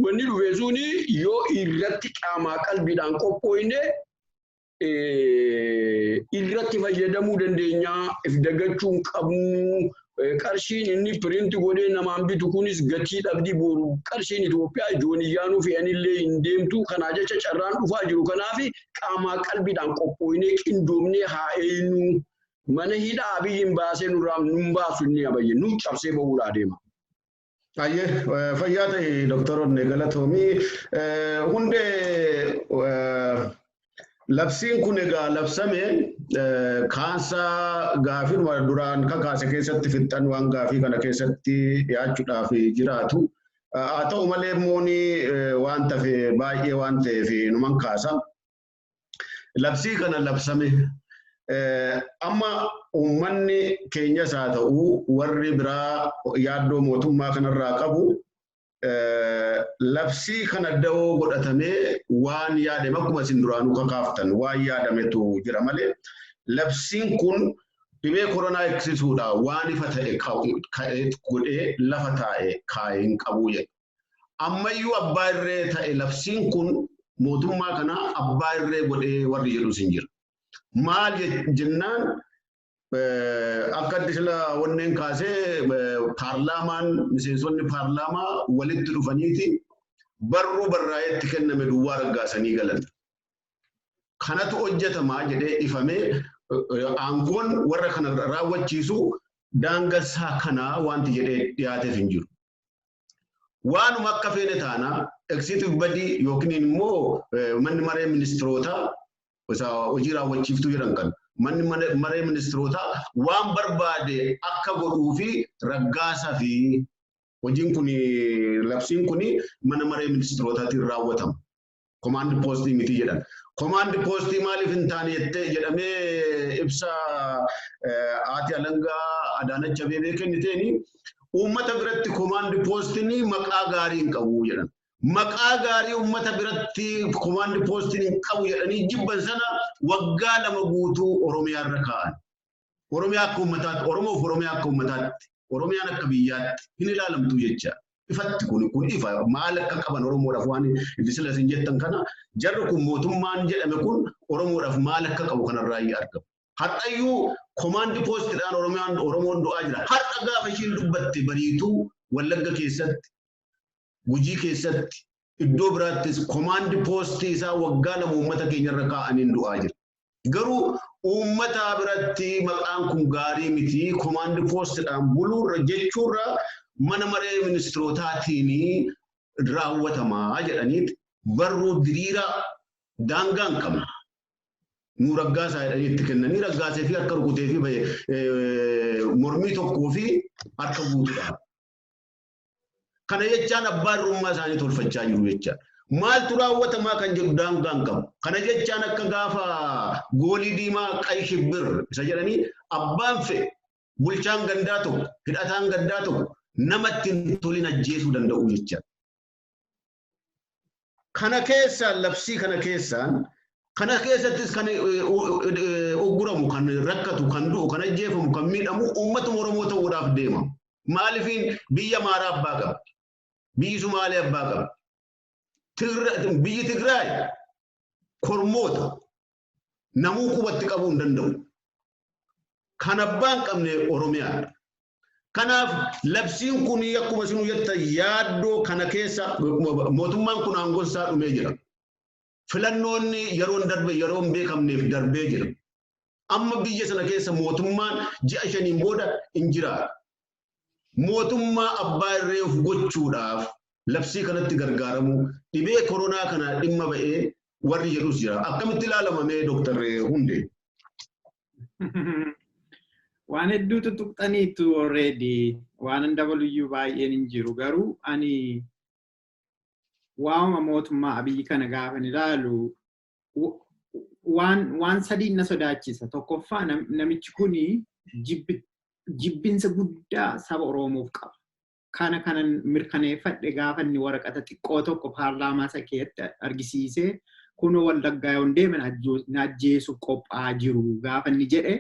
wanni dhufe suni yoo irratti qaamaa qalbiidhaan qophooyne irratti fayyadamuu dandeenya. If dagachuu hin qabnu. Qarshiin inni piriinti godhee namaan bitu kunis gatii dhabdii boru qarshiin Itoophiyaa jooniyyaanuu fe'anillee hin deemtu. Kanaa jecha carraan dhufaa jiru. Kanaaf qaamaa qalbiidhaan qophooynee qindoomnee haa eenyu. Mana hidhaa Abiyyiin baasee nurraa nun baasu inni Abiyyi nu cabsee bahuudhaa deema. Ayyee fayyaa ta'e Dooktar Onnee galatoomii. Hundee labsiin kun egaa labsame kaansaa gaafii duraan kakaase keessatti fixxan waan gaafii kana keessatti dhiyaachuudhaaf jiraatu. Haa ta'u malee immoo waan tafe baay'ee waan ta'eef numan kaasa. Labsii kana labsame amma uummanni keenyas haa ta'u warri biraa yaaddoo mootummaa kanarraa qabu labsii kana da'oo godhatamee waan yaadame akkuma isin duraanuu kakaaftan waan yaadametu jira malee labsiin kun dhibee koronaa eegsisuudha waan ifa ta'e godhee lafa taa'e kaa'ee hin qabu jedha. Ammayyuu abbaa irree ta'e labsiin kun mootummaa kana abbaa irree godhee warri jedhus hin jira. Maal jennaan akka sila wanneen kaasee paarlaamaan miseensonni paarlaamaa walitti dhufaniiti barruu barraa'eetti kenname duwwaa raggaasanii galan. Kanatu hojjetamaa jedhee ifamee aangoon warra kana raawwachiisu daangassaa kanaa wanti jedhee dhiyaateef hin jiru. Waanuma akka feene taanaa executive body yookiin immoo manni maree ministirootaa hojii raawwachiiftuu jedhan kan manni maree ministirootaa waan barbaade akka godhuu fi raggaasaa fi hojiin kun labsiin kun mana maree ministirootaatiin raawwatama. Komaandi poostii miti jedhan. Komaandi poostii maaliif hin taane jedhamee ibsa haati alangaa Adaanach Abeebee kenniteeni uummata biratti komaandi poostiin maqaa gaarii hin qabu jedhan. Maqaa gaarii uummata biratti komaandi poostiin hin qabu jedhanii jibban sana waggaa 2 guutuu Oromiyaa irra kaa'an. Oromiyaa akka uummataatti, Oromoof Oromiyaa akka uummataatti, Oromiyaan akka biyyaatti hin ilaalamtu jecha. Ifatti kun ifa maal akka qaban Oromoodhaaf waan sila isin jettan kana jarri kun mootummaan jedhame kun Oromoodhaaf maal akka qabu kanarraa argamu. Har'ayyuu komaandi poostiidhaan Oromoon du'aa jira. Har'a gaafa ishiin dubbatte bariituu Wallagga keessatti, Gujii keessatti, Iddoo biraattis command postii isaa waggaa 2 uummata keenyarra kaa'aniin du'aa jira. Garuu uummata biratti maqaan kun gaarii miti, command postiidhaan buluurra jechuurra mana maree ministirootaatiin raawwatamaa jedhanii barruu diriiraa daangaa hin qabne. Nu raggaasaa jedhanii itti kennanii raggaasee fi harka rukutee fi mormii tokkoo fi harka guutuudha. Kana jechaan abbaa irrummaa isaanii tolfachaa jiru jechaadha. Maaltu raawwatamaa kan jedhu daangaa hin qabu. Kana jechaan akka gaafa goolii diimaa ቀይ ሽብር isa jedhanii abbaan fe'e, bulchaan gandaa tokko, hidhataan gandaa tokko namatti hin tolin ajjeesuu danda'u jechaadha. Kana keessaan, labsii kana keessaan, kana keessattis kan ugguramu, kan rakkatu, kan du'u, kan ajjeefamu, kan miidhamu uummatuma Oromoo ta'uudhaaf deema. Maaliifin biyya Amaaraa abbaa qabdi. Biyyi Sumaalee abbaa qabdi. Biyyi Tigraay kormoota namuu qubatti qabuu hin danda'u. Kan abbaa hin qabne Oromiyaadha. Kanaaf labsiin kun akkuma isin jettan yaaddoo kana keessa mootummaan kun aangoon isaa dhumee jira. Filannoon yeroon darbe, yeroo hin beekamneef darbee jira. Amma biyya sana keessa mootummaan ji'a 5n booda hin jiraatu. Mootummaa abbaa irree of gochuudhaaf labsii kanatti gargaaramu, dhibee koronaa kana dhimma ba'ee warri jedhus jira. Akkamitti ilaalamamee, Dooktar Hundee? Waan hedduutu tuqxaniitu already, waan dabaluyyuu baay'een hin jiru, garuu ani waanuma mootummaa Abiyyi kana gaafan ilaalu waan sadiin na sodaachisa. Tokkoffaa, namichi kuni jibbinsa guddaa saba Oromoof qaba. Kana kanan mirkaneeffadhe gaafa inni waraqata xiqqoo tokko paarlaamaa isa keessatti argisiisee, kunoo Wallaggaa yoo deeman na ajjeesuuf qophaa'aa jiru gaafa inni jedhe,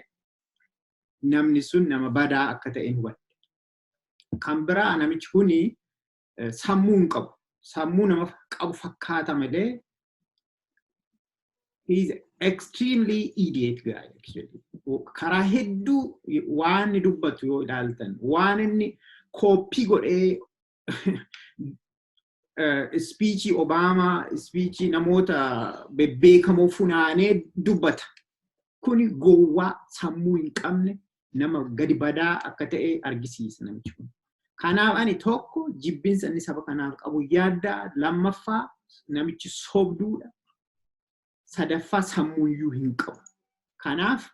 namni sun nama badaa akka ta'e hubadhe. Kan biraa, namichi kuni sammuu hin qabu. Sammuu nama qabu fakkaata malee he is extremely idiot guy, actually. Karaa hedduu waan inni dubbatu yoo ilaaltan, waan inni copy godhee speechii Obaamaa, speechii namoota bebbeekamoo funaanee dubbata. Kuni gowwaa sammuu hin qabne, nama gadi badaa akka ta'e argisiisa namichi kun. Kanaaf ani tokko jibbinsa inni saba kanaaf qabu yaaddaa, lammaffaa namichi sobduudha. Sadaffaa, sammuuyyuu hin qabu. Kanaaf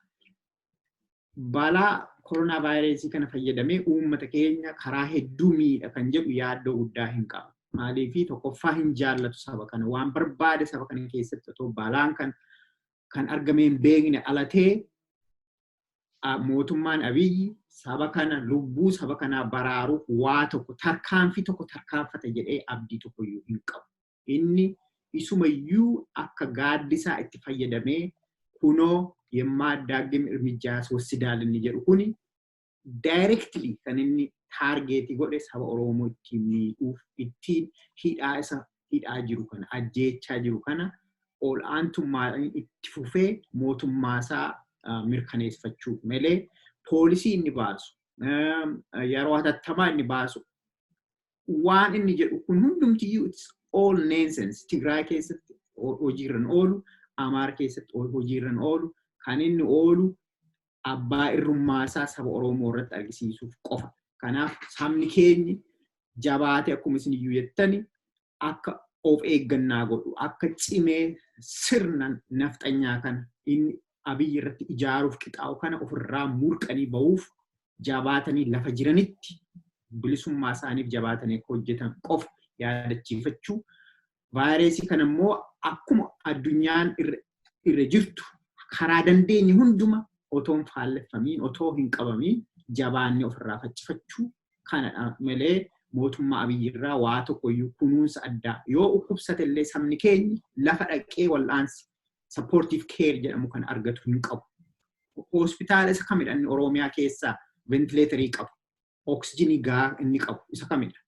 balaa koronaa vaayirasii kana fayyadamee uummata keenya karaa hedduu miidha kan jedhu yaaddoo guddaa hin qabu. Maaliifii, tokkoffaa, hin jaallatu saba kana, waan barbaade saba kana keessatti otoo balaan kan argamee hin beekne alatee, mootummaan Abiyyi saba kana, lubbuu saba kanaa baraaruuf waa tokko, tarkaanfii tokko tarkaanfata jedhee abdii tokkoyyuu hin qabu. Inni isumayyuu akka gaaddisaa itti fayyadamee kunoo የማያዳግም እርምጃ ያስወስዳል inni jedhu kuni directly kan inni targetii godhe saba Oromoo ittiin miidhuuf, ittiin hidhaa isa hidhaa jiru kana, ajjeechaa jiru kana ol aantummaadhaan itti fufee mootummaasaa mirkaneeffachuuf malee, poolisii inni baasu, yeroo hatattamaa inni baasu, waan inni jedhu kun hundumtiyyuu it's all nonsense. Tigraay keessatti hojiirran oolu, Amaara keessatti hojiirran oolu, kan inni oolu abbaa irrummaasaa saba Oromoo irratti argisiisuuf qofa. Kanaaf sabni keenyi jabaate, akkuma isin iyyuu jettani, akka of eeggannaa godhu, akka cimee sirna nafxanyaa kana inni Abiyyi irratti ijaaruuf qixaa'u kana ofirraa mulqanii bahuuf jabaatanii lafa jiranitti bilisummaa isaaniif jabaatanii akka hojjetan qofa yaadachiifachuu. Vaayirasii kana immoo akkuma addunyaan irra jirtu karaa dandeenye hunduma otoo hin faalleffamiin, otoo hin qabamiin jabaannee ofirraa faccifachuu kanadha malee, mootummaa Abiyyirraa waa tokkoyyuu kunuunsa addaa, yoo dhukkubsate illee sabni keenya lafa dhaqee wal'aansi supportive care jedhamu kan argatu hin qabu. Hospitaala isa kamidha inni Oromiyaa keessaa ventilatorii qabu? Oksijinii gahaa inni qabu isa kamidha?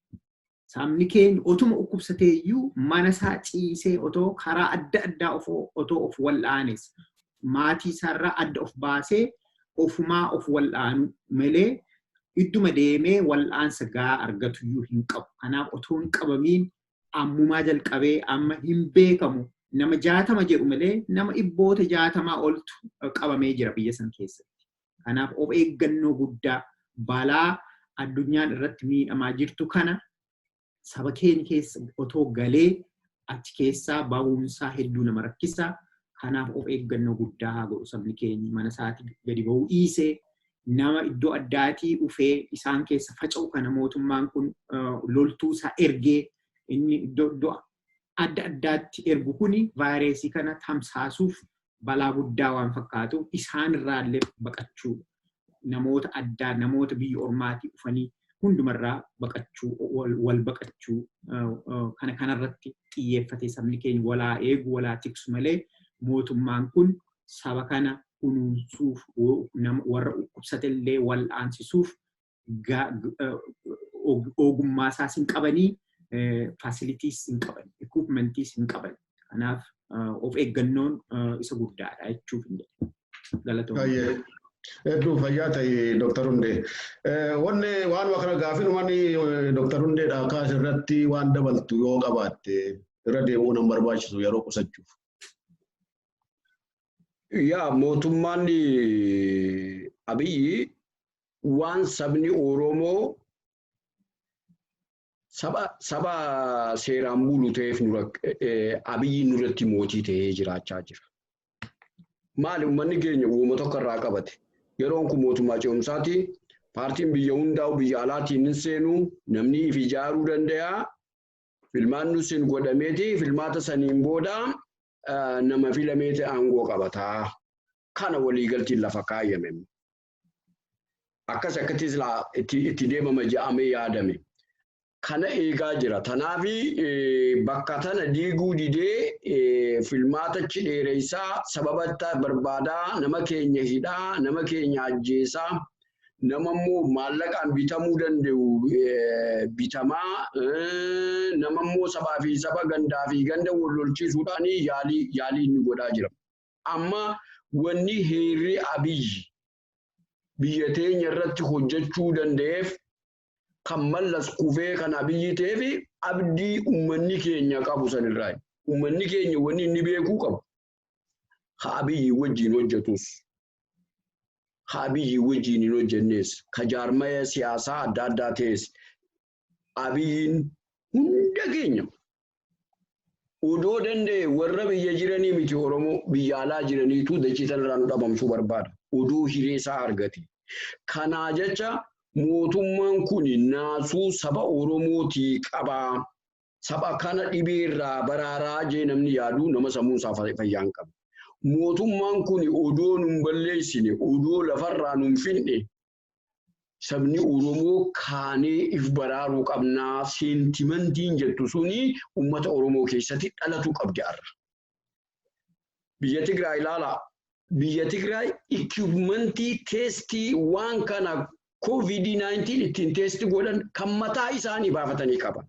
Sabni keenya otuma dhukkubsatee iyyuu mana isaa ciisee, otoo karaa adda addaa otoo of wal'aanes, maatii isaarraa adda of baasee ofumaa of wal'aanu malee idduma deemee wal'aansa gahaa argatu iyyuu hin qabu. Kanaaf otoo hin qabamiin Ammumaa jalqabee amma hin beekamu, nama 60 jedhu malee nama dhibboota 60 oltu qabamee jira biyya san keessatti. Kanaaf of eeggannoo guddaa, balaa addunyaan irratti miidhamaa jirtu kana saba keenya keessa otoo galee achi keessaa ba'uunsaa hedduu nama rakkisa. Kanaaf of eeggannoo guddaa haa godhu sabni keenya. Mana isaatii gadi ba'uu dhiisee, nama iddoo addaatii dhufee isaan keessa faca'u kana mootummaan kun loltuu isaa ergee inni iddoo adda addaatti ergu kuni vaayireesii kana tamsaasuuf balaa guddaa waan fakkaatu, isaan irraallee baqachuu, namoota addaa, namoota biyya ormaatii dhufanii hundumarraa baqachuu, wal baqachuu kana kanarratti xiyyeeffatee sabni keenya walaa eegu, walaa tiksu malee mootummaan kun saba kana kunuunsuuf, warra dhukkubsatellee wal'aansisuuf ogummaa isaas hin qabanii, facilities hin qaban, equipmentiis hin qaban. Kanaaf of eeggannoon isa guddaadha jechuuf hin jedhe. Galatoomna. Hedduu fayyaa ta'e, Dooktar Hundee. Wanni waanuma kana gaafinumaan Dooktar Hundeedha kaas irratti waan dabaltu yoo qabaatte, irra deemuu nan barbaachisu yeroo qusachuuf. Yaa, mootummaan Abiyyi waan sabni Oromoo saba seeraan bulu ta'eef Abiyyi nurratti mootii ta'ee jiraachaa jira. Maali, uummanni keenya uuma tokko irraa qabate. Yeroon kun mootummaa ce'umsaati. Paartiin biyya hundaa'u biyya alaatiin hin seenu, namni if ijaaruu danda'a. Filmaanni sun godhameeti, filmaata saniin booda nama filameeti aangoo qabataa. Kana waliigaltiin lafa kaayyame. Akkas akkattis itti deemama jedhamee yaadame. Kana eegaa jira. Tanaafi bakka tana diiguu didee filmaatachi dheeressaa, sababa barbaadaa, nama keenya hidhaa, nama keenya ajjeesaa, nama immoo maallaqaan bitamuu danda'u bitamaa, nama immoo sabaa fi saba, gandaa fi ganda wal lolchiisuudhaan yaalii yaalii inni godhaa jira. Amma wanni heerri Abiyyi biyya teenya irratti hojjechuu danda'eef, kan Mallas kufee kan Abiyyi ta'eef, abdii uummanni keenya qabu sanirraa. Uummanni keenya wanni inni beekuu qabu, ha Abiyyi wajjin hojjetus, ha Abiyyi wajjin hin hojjennes, ka jaarmaya siyaasaa adda addaa ta'es, Abiyyiin hunda keenya odoo danda'e warra biyya jiranii miti, Oromoo biyya alaa jiraniitu dachii tanarraa nu dhabamsuu barbaada. Odoo hiree isaa argate. Kanaa jecha mootummaan kun naasuu saba Oromootii qabaa. Saba kana dhibee irraa baraaraa jee namni yaadu nama sammuun isaa fayyaa hin qabne. Mootummaan kun odoo nun balleessine, odoo lafarraa nun finne, sabni Oromoo kaanee if baraaruu qabnaa sentimentiin jettu suni uummata Oromoo keessatti dhalatu qabdi har'a. Biyya Tigraay ilaalaa. Biyya Tigraay equipmentii testii waan kana COVID-19 ittiin testii godhan kan mataa isaanii baafatanii qaban.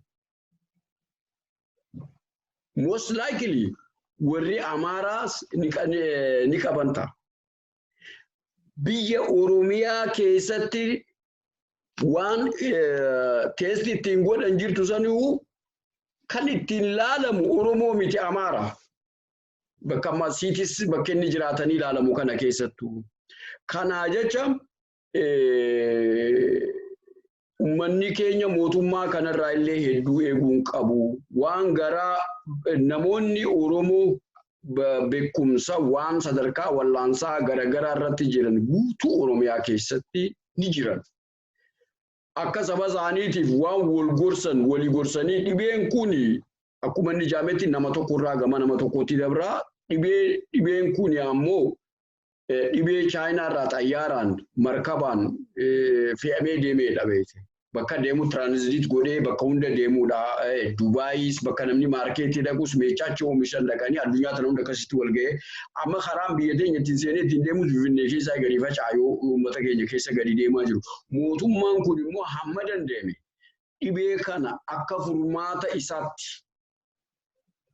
Most likely warri Amaaraas ni qaban ta'a. Biyya Oromiyaa keessatti waan testii ittiin godhan jirtu sanuu kan ittiin laalamu Oromoo miti, Amaara. Bakka amma siitis bakka inni jiraatanii ilaalamu kana keessattuu. Kanaa jecha uummanni keenya mootummaa kanarraa illee hedduu eeguu hin qabu. Waan garaa namoonni Oromoo beekumsa waan sadarkaa wallaansaa garaagaraa irratti jiran guutuu Oromiyaa keessatti ni jiran. Akka saba isaaniitiif waan wal gorsan walii gorsanii, dhibeen kun akkuma inni jaametti nama tokkorraa gama nama tokkotti dabraa. Dhibeen kun ammoo dhibee Chaayinaarraa xayyaaraan, markabaan fe'amee deemeedha beekte. Bakka deemu transit godhee bakka hunda deemuudha. Dubaayis bakka namni marketii dhaqus meechaachi oomishan dhaqanii addunyaa tana hunda akkasitti wal ga'ee, amma karaan biyya teenya ittiin seenee ittiin deemus Finfinnee keessaa gadi faca'aa uummata keenya keessa gadi deemaa jiru. Mootummaan kun immoo hamma danda'ame dhibee kana akka furmaata isaatti,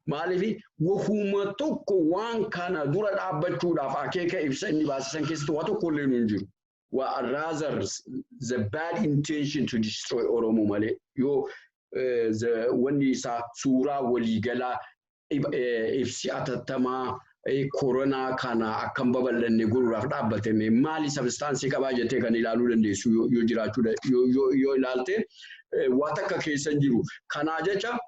maaliif wahuma tokko waan kana dura dhaabbachuudhaaf akeeka ibsa inni baasisan keessatti waa tokko illee hin jiru. Waa rather the bad intention to destroy Oromo malee yoo Wanni isaa suuraa waliigalaa ibsi atattamaa koronaa kana akkam babal'anne godhuudhaaf dhaabbatame maali sabistaansii qabaa jettee kan ilaaluu dandeessu yoo jiraachuu yoo ilaalte waan takka keessa hin jiru. Kanaa jecha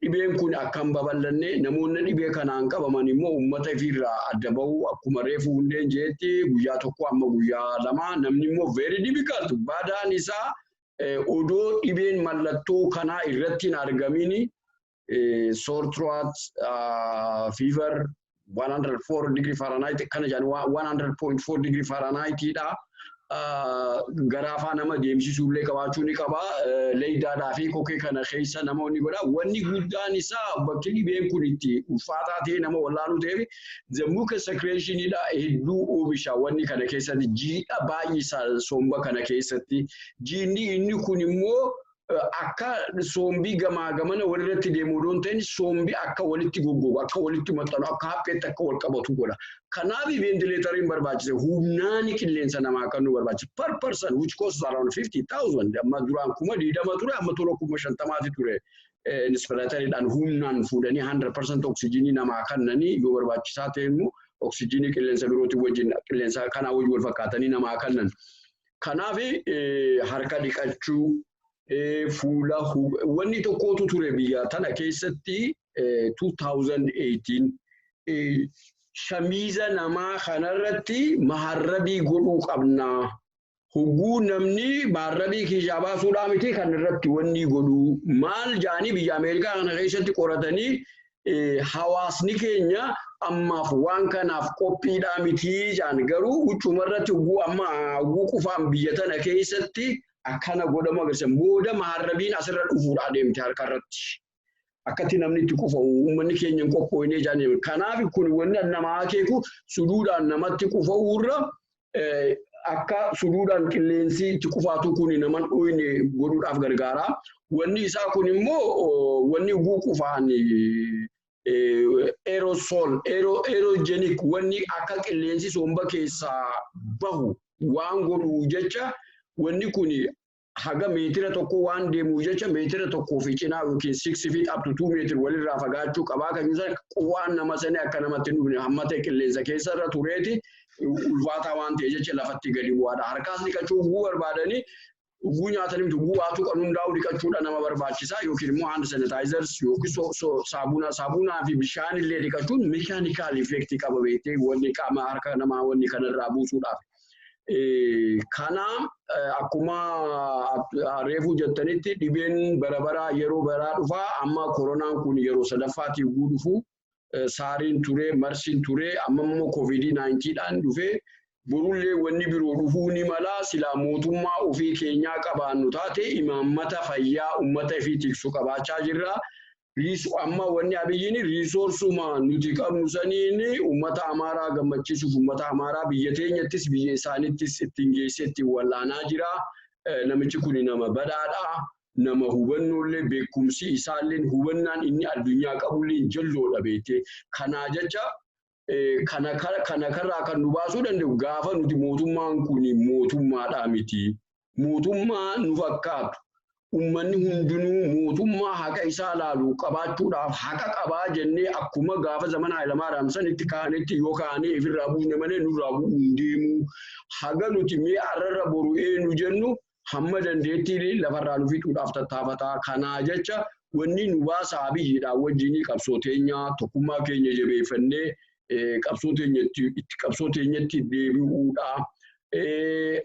dhibeen kun akkam babal'anne namoonni dhibee kanaan qabaman immoo uummata ofiirraa adda bahu akkuma reefu hundeen jeetti guyyaa 1 amma guyyaa 2 namni immoo very difficult badaan isaa odoo dhibeen mallattoo kanaa irratti hin argamin sore throat, fever 104 degree Fahrenheit kana jedhan 100.4 degree Fahrenheit dha. Garaafaa nama deemsisuullee qabaachuu ni qaba. Leeydaadhaa fi kokee kana keessa namoonni godha. Wanni guddaan isaa bakki dhibeen kun itti ulfaataa ta'e nama wallaanuu ta'eef the mucus secretion dha hedduu oomisha wanni kana keessatti jiidha baay'isa somba kana keessatti. Jiidhni inni kun immoo akka sombii gamaa gamana walirratti deemu odoo hin ta'in sombii akka walitti goggogu, akka walitti maxxanu, akka hapheetti akka wal qabatu godha. Kanaaf ventileetariin barbaachise humnaan qilleensa namaa kan nu barbaachise. Per person which costs around 50,000 amma duraan 20,000 ture amma tola 50,000 ture. Inspiratoriidhaan humnaan fuudhanii 100% oksijiinii namaa kennanii yoo barbaachisaa ta'e immoo oksijiinii qilleensa birootiin wajjin qilleensa kanaa wajjin wal fakkaatanii namaa kennan. Kanaaf harka dhiqachuu fuula wanni tokkotu ture biyya tana keessatti 2018 shamiiza namaa kanarratti maharrabii godhuu qabna. Hogguu namni maharrabii keessaa baasuudhaa miti kan irratti wanni godhuu maal jaanii biyya Ameerikaa kana keessatti qoratanii hawaasni keenya ammaaf waan kanaaf qophiidhaa miti jaan garuu huccumarratti hogguu amma hogguu qufaan biyya tana keessatti akkana godhamu agarsiisa. Booda maharrabiin asirra dhufuudhaa deemte harkarratti. Akkatti namni itti qufa'u uummanni keenya hin qophoofne jaanii. Kanaaf kun wanni namaa akeeku suduudhaan namatti qufa'uurra akka suduudhaan qilleensi itti qufaatu kun nama dhuyne godhuudhaaf gargaara. Wanni isaa kun immoo wanni hogguu qufaan aerosol, aerogenic wanni akka qilleensi somba keessaa bahu waan godhu jecha wanni kun haga meetira 1 waan deemu jecha meetira 1 fi cinaa yookiin 6 feet up to 2 meter walirraa fagaachuu qabaa kan jiran waan nama sanii akka namatti hin dhufne hamma ta'e qilleensa keessa irra tureeti ulfaataa waan ta'e jecha lafatti gadi bu'aadha. Harkaas dhiqachuu hogguu barbaadanii hogguu nyaatanii miti hogguu waatu kan hundaa'u dhiqachuudha nama barbaachisaa yookiin immoo hand sanitizers yookiin saamunaa fi bishaan illee dhiqachuun mechanical effect qaba beektee wanni qaama harka namaa wanni kanarraa buusuudhaaf. Kana akkuma reefu jettanitti dhibeen bara baraa yeroo baraa dhufaa amma koronaan kun yeroo sadaffaatti hogguu dhufu saariin ture, marsiin ture, amma immoo COVID-19 dhaan dhufee borullee wanni biroo dhufuu ni mala silaa mootummaa ofii keenyaa qabaannu taate imaammata fayyaa uummata ofii tiksu qabaachaa jirra. Amma wanni Abiyyiin riisoorsuma nuti qabnu saniin uummata Amaaraa gammachiisuuf uummata Amaaraa biyya teenyattis biyya isaanittis ittiin geessee ittiin wallaanaa jira. Namichi kun nama badhaadhaa. Nama hubannoollee beekumsi isaallee hubannaan inni addunyaa qabullee jalloodha beektee. Kanaa jecha kana karraa kan nu baasuu danda'u gaafa nuti mootummaan kun mootummaadhaa miti. Mootummaa nu fakkaatu. Uummanni hundinuu mootummaa haqa isaa laalu qabaachuudhaaf haqa qabaa jennee akkuma gaafa zamana Hayilamaariyaam sanitti kaanetti yoo kaanee ofirraa buufne malee nurraa bu'uu hin deemu. Haga nuti mee arrarra boru eenyu jennu hamma dandeettii lafarraa nu fixuudhaaf tattaafataa. Kanaa jecha wanni nu baasaa Abiyyiidhaan wajjin qabsoo teenyaa tokkummaa keenya jabeeffannee qabsoo teenyatti deebi'uudha.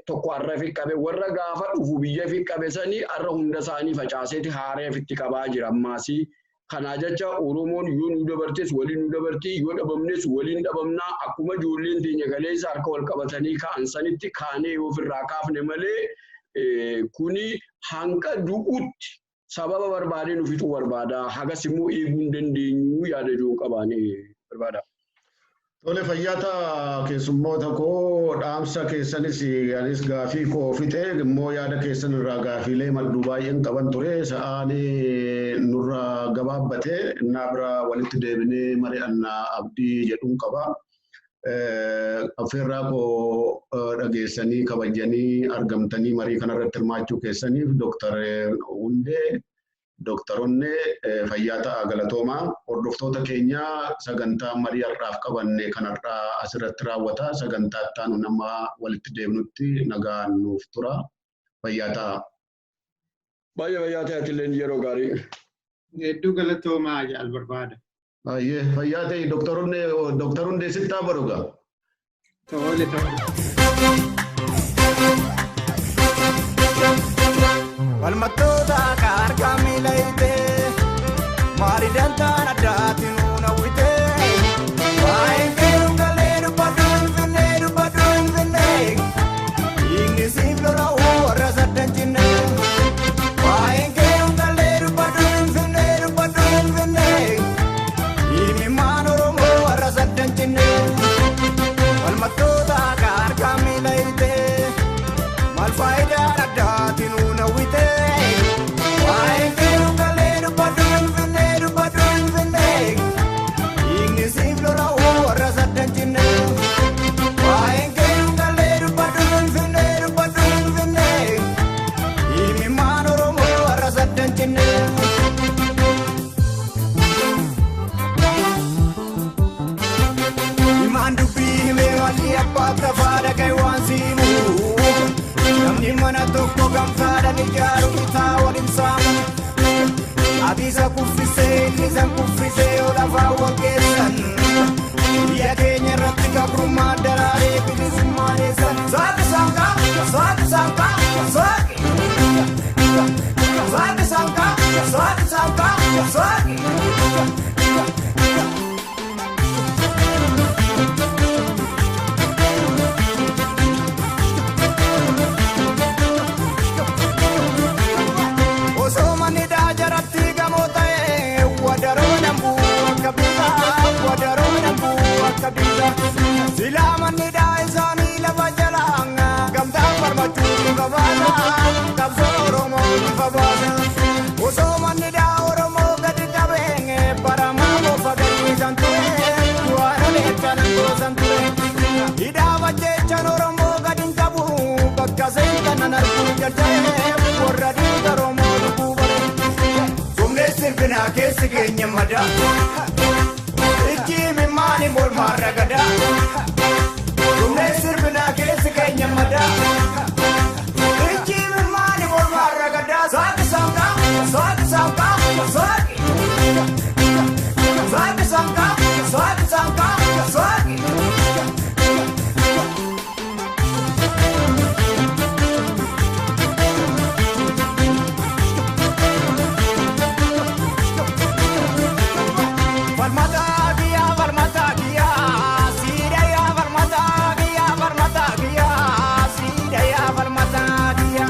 Tokko har'a fi qabe warra gaafa dhufu biyya fi qabe sanii har'a hunda isaanii facaaseeti haaree ofitti qabaa jira ammaasii. Kanaa jecha Oromoon yoo nu dabartes waliin nu dabarti yoo dhabamnes waliin dhabamnaa akkuma ijoolleen teenya kaleessa harka wal qabatanii ka'an sanitti kaanee yoo ofirraa kaafne malee kuni hanqa du'utti sababa barbaadee nu fixuu barbaada. Hagas immoo eeguu hin dandeenyu yaada jiru qabaanee barbaada. Tole fayyaata keessummoota koo dhaamsa keessanis anis gaafii koo fixe immoo yaada keessan irraa gaafiilee madduu baay'een qaban ture sa'aan nurraa gabaabbate innaa bira walitti deebinee mari'annaa abdii jedhuun qaba. Affeerraa koo dhageessanii kabajanii argamtanii marii kanarratti hirmaachuu keessaniif Dooktar Hundee, Dooktar Onnee fayyaa ta'a galatoomaa. Hordoftoota keenya sagantaa marii har'aaf qabanne kanarraa asirratti raawwata. Sagantaa itti aanu nama walitti deemnutti nagaan nuuf tura. Fayyaa ta'a. Baay'ee fayyaa ta'e yeroo gaarii. Hedduu galatoomaa jaal barbaada. Baay'ee fayyaa ta'e Dooktar Hundee sittaa baruga. Tole tole. Falmattoota harka miila hiitee maali dantaan addaatiin nuun hawwitee waa'een keeruun galee dubbadhu finfinnee dubbadhu finfinnee dhiigni siif lola'uu warra saddan jinnee waa'een keeruun galee dubbadhu finfinnee dubbadhu finfinnee dhiigni maan Oromoo warra saddan jinnee falmattoota harka miila hiitee maal faayidaan addaatiin nuun hawwitee. Waa'een keeruun galee dubbadhu finfinnee dubbadhu finfinnee dhiigni siif lola'uu warra saddan jinnee. Waa'een keeruun galee dubbadhu finfinnee dubbadhu finfinnee dhiigni maan Oromoo warra saddan jinnee. Himaan dubbii himee walii abbaa tafaa dhagaye waan siimu. Namni mana tokko gamtaadhaan ijaaru bitaa waliin saamu. Ati isa kuffisee inni isa kuffisee yoo lafaa wal geessan. Biyya keenya irratti gabrummaa daraaree bilisummaa eessan. Saaqi saanqaa saaqi saanqaa saaqi. Saaqi saanqaa saaqi saanqaa saaqi. Osoo manni daa jaratti gamoo ta'e wadaroo dambuu akka bitaa wadaroo dambuu akka bitaa. Silaa manni daa isaanii lafa jalaa gamtaan barbaachuu bifa baasa qabsoo Oromoo bifa baasa. Osoo manni daa Oromoo gadi qabee baramaa bofa gadi ture waan oleechaan goosan ture. Hidhaa bajjeechaan Oromoo gadi hin qabu bakka seentan arguu jaltee warra dhiiga Oromoo lubbuu bare. Humni sirbinaa keessi keenya madaa. Ijji mimmaani mormaa ragadaa. Humni sirbinaa keessi keenya madaa. Ijji mimmaani mormaa ragadaa. Saaqi saanqaa saaqi saanqaa saaqi. Saaqi saanqaa saaqi saanqaa saaqi. Falmata kiyya falmata kiyya siidaya falmata kiyya falmata kiyya siidaya falmata kiyya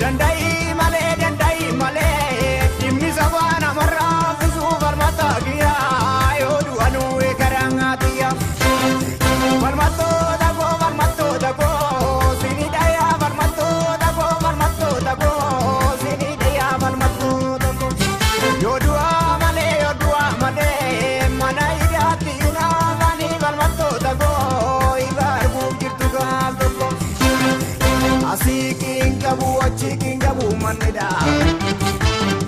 danda'i malee danda'i malee dhimmi sabaa namarraa fisuu falmata kiyya yoo du'anuu eegaraa kiyya falmattoota koo falmattoota koo siidaya falmattoota koo falmattoota koo siidaya falmattoota koo yoo du'aa malee yoo du'aa malee mana hidhaatti naafanii falmattoota koo ifa arguuf jirtu gaaf tokko. Asii qiin qabu achi qiin qabu mannidha.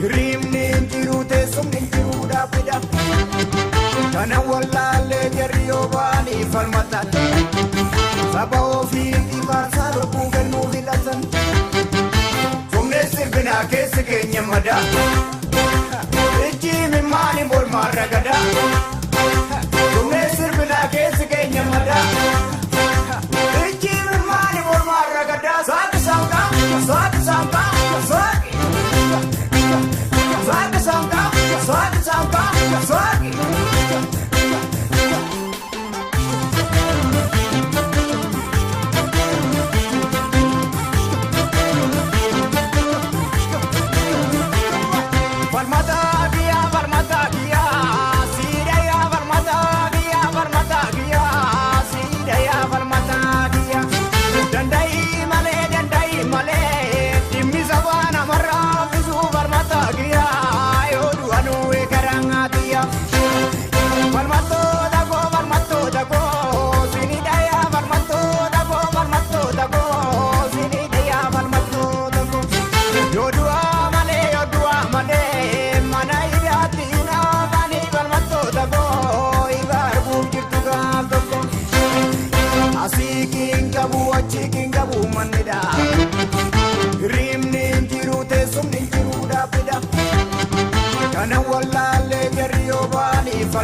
Hirribni hin jiru teessumni hin jiru dhaabbidha. Kana wallaallee jarri yoo ba'anii falmatan. Saba ofiitti faarsaa lubbuu kennuu filatan. Humni sirbinaa keessi keenya madaa. Ijji mimmaani mormaa ragadaa. Humni sirbinaa keessi keenya madaa. Ijji mimmaani mormaa ragadaa. Saaqi saanqaa saaqi saanqaa saaqi. Saaqi saanqaa saaqi saanqaa saaqi.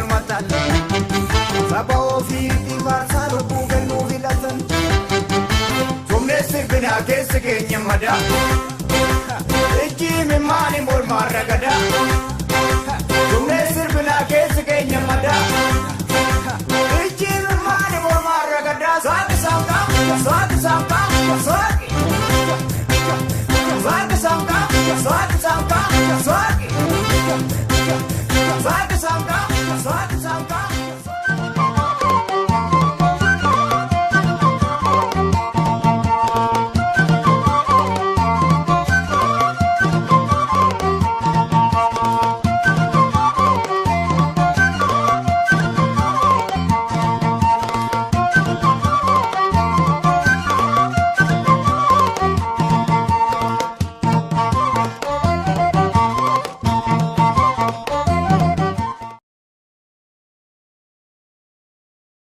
Falmatan. Saba ofiitii faarsaa lubbuu kennuu filatan. Tumnee sirbinaa keessa keenya madaa. Ijji mimmaani mormaan ragadaa. Tumnee sirbinaa keessa keenya madaa. Ijji mimmaani mormaan ragadaa. Saaqi saaqaa, saaqi saaqaa, saaqi. Saaqi saaqaa, saaqi saaqaa, saaqi.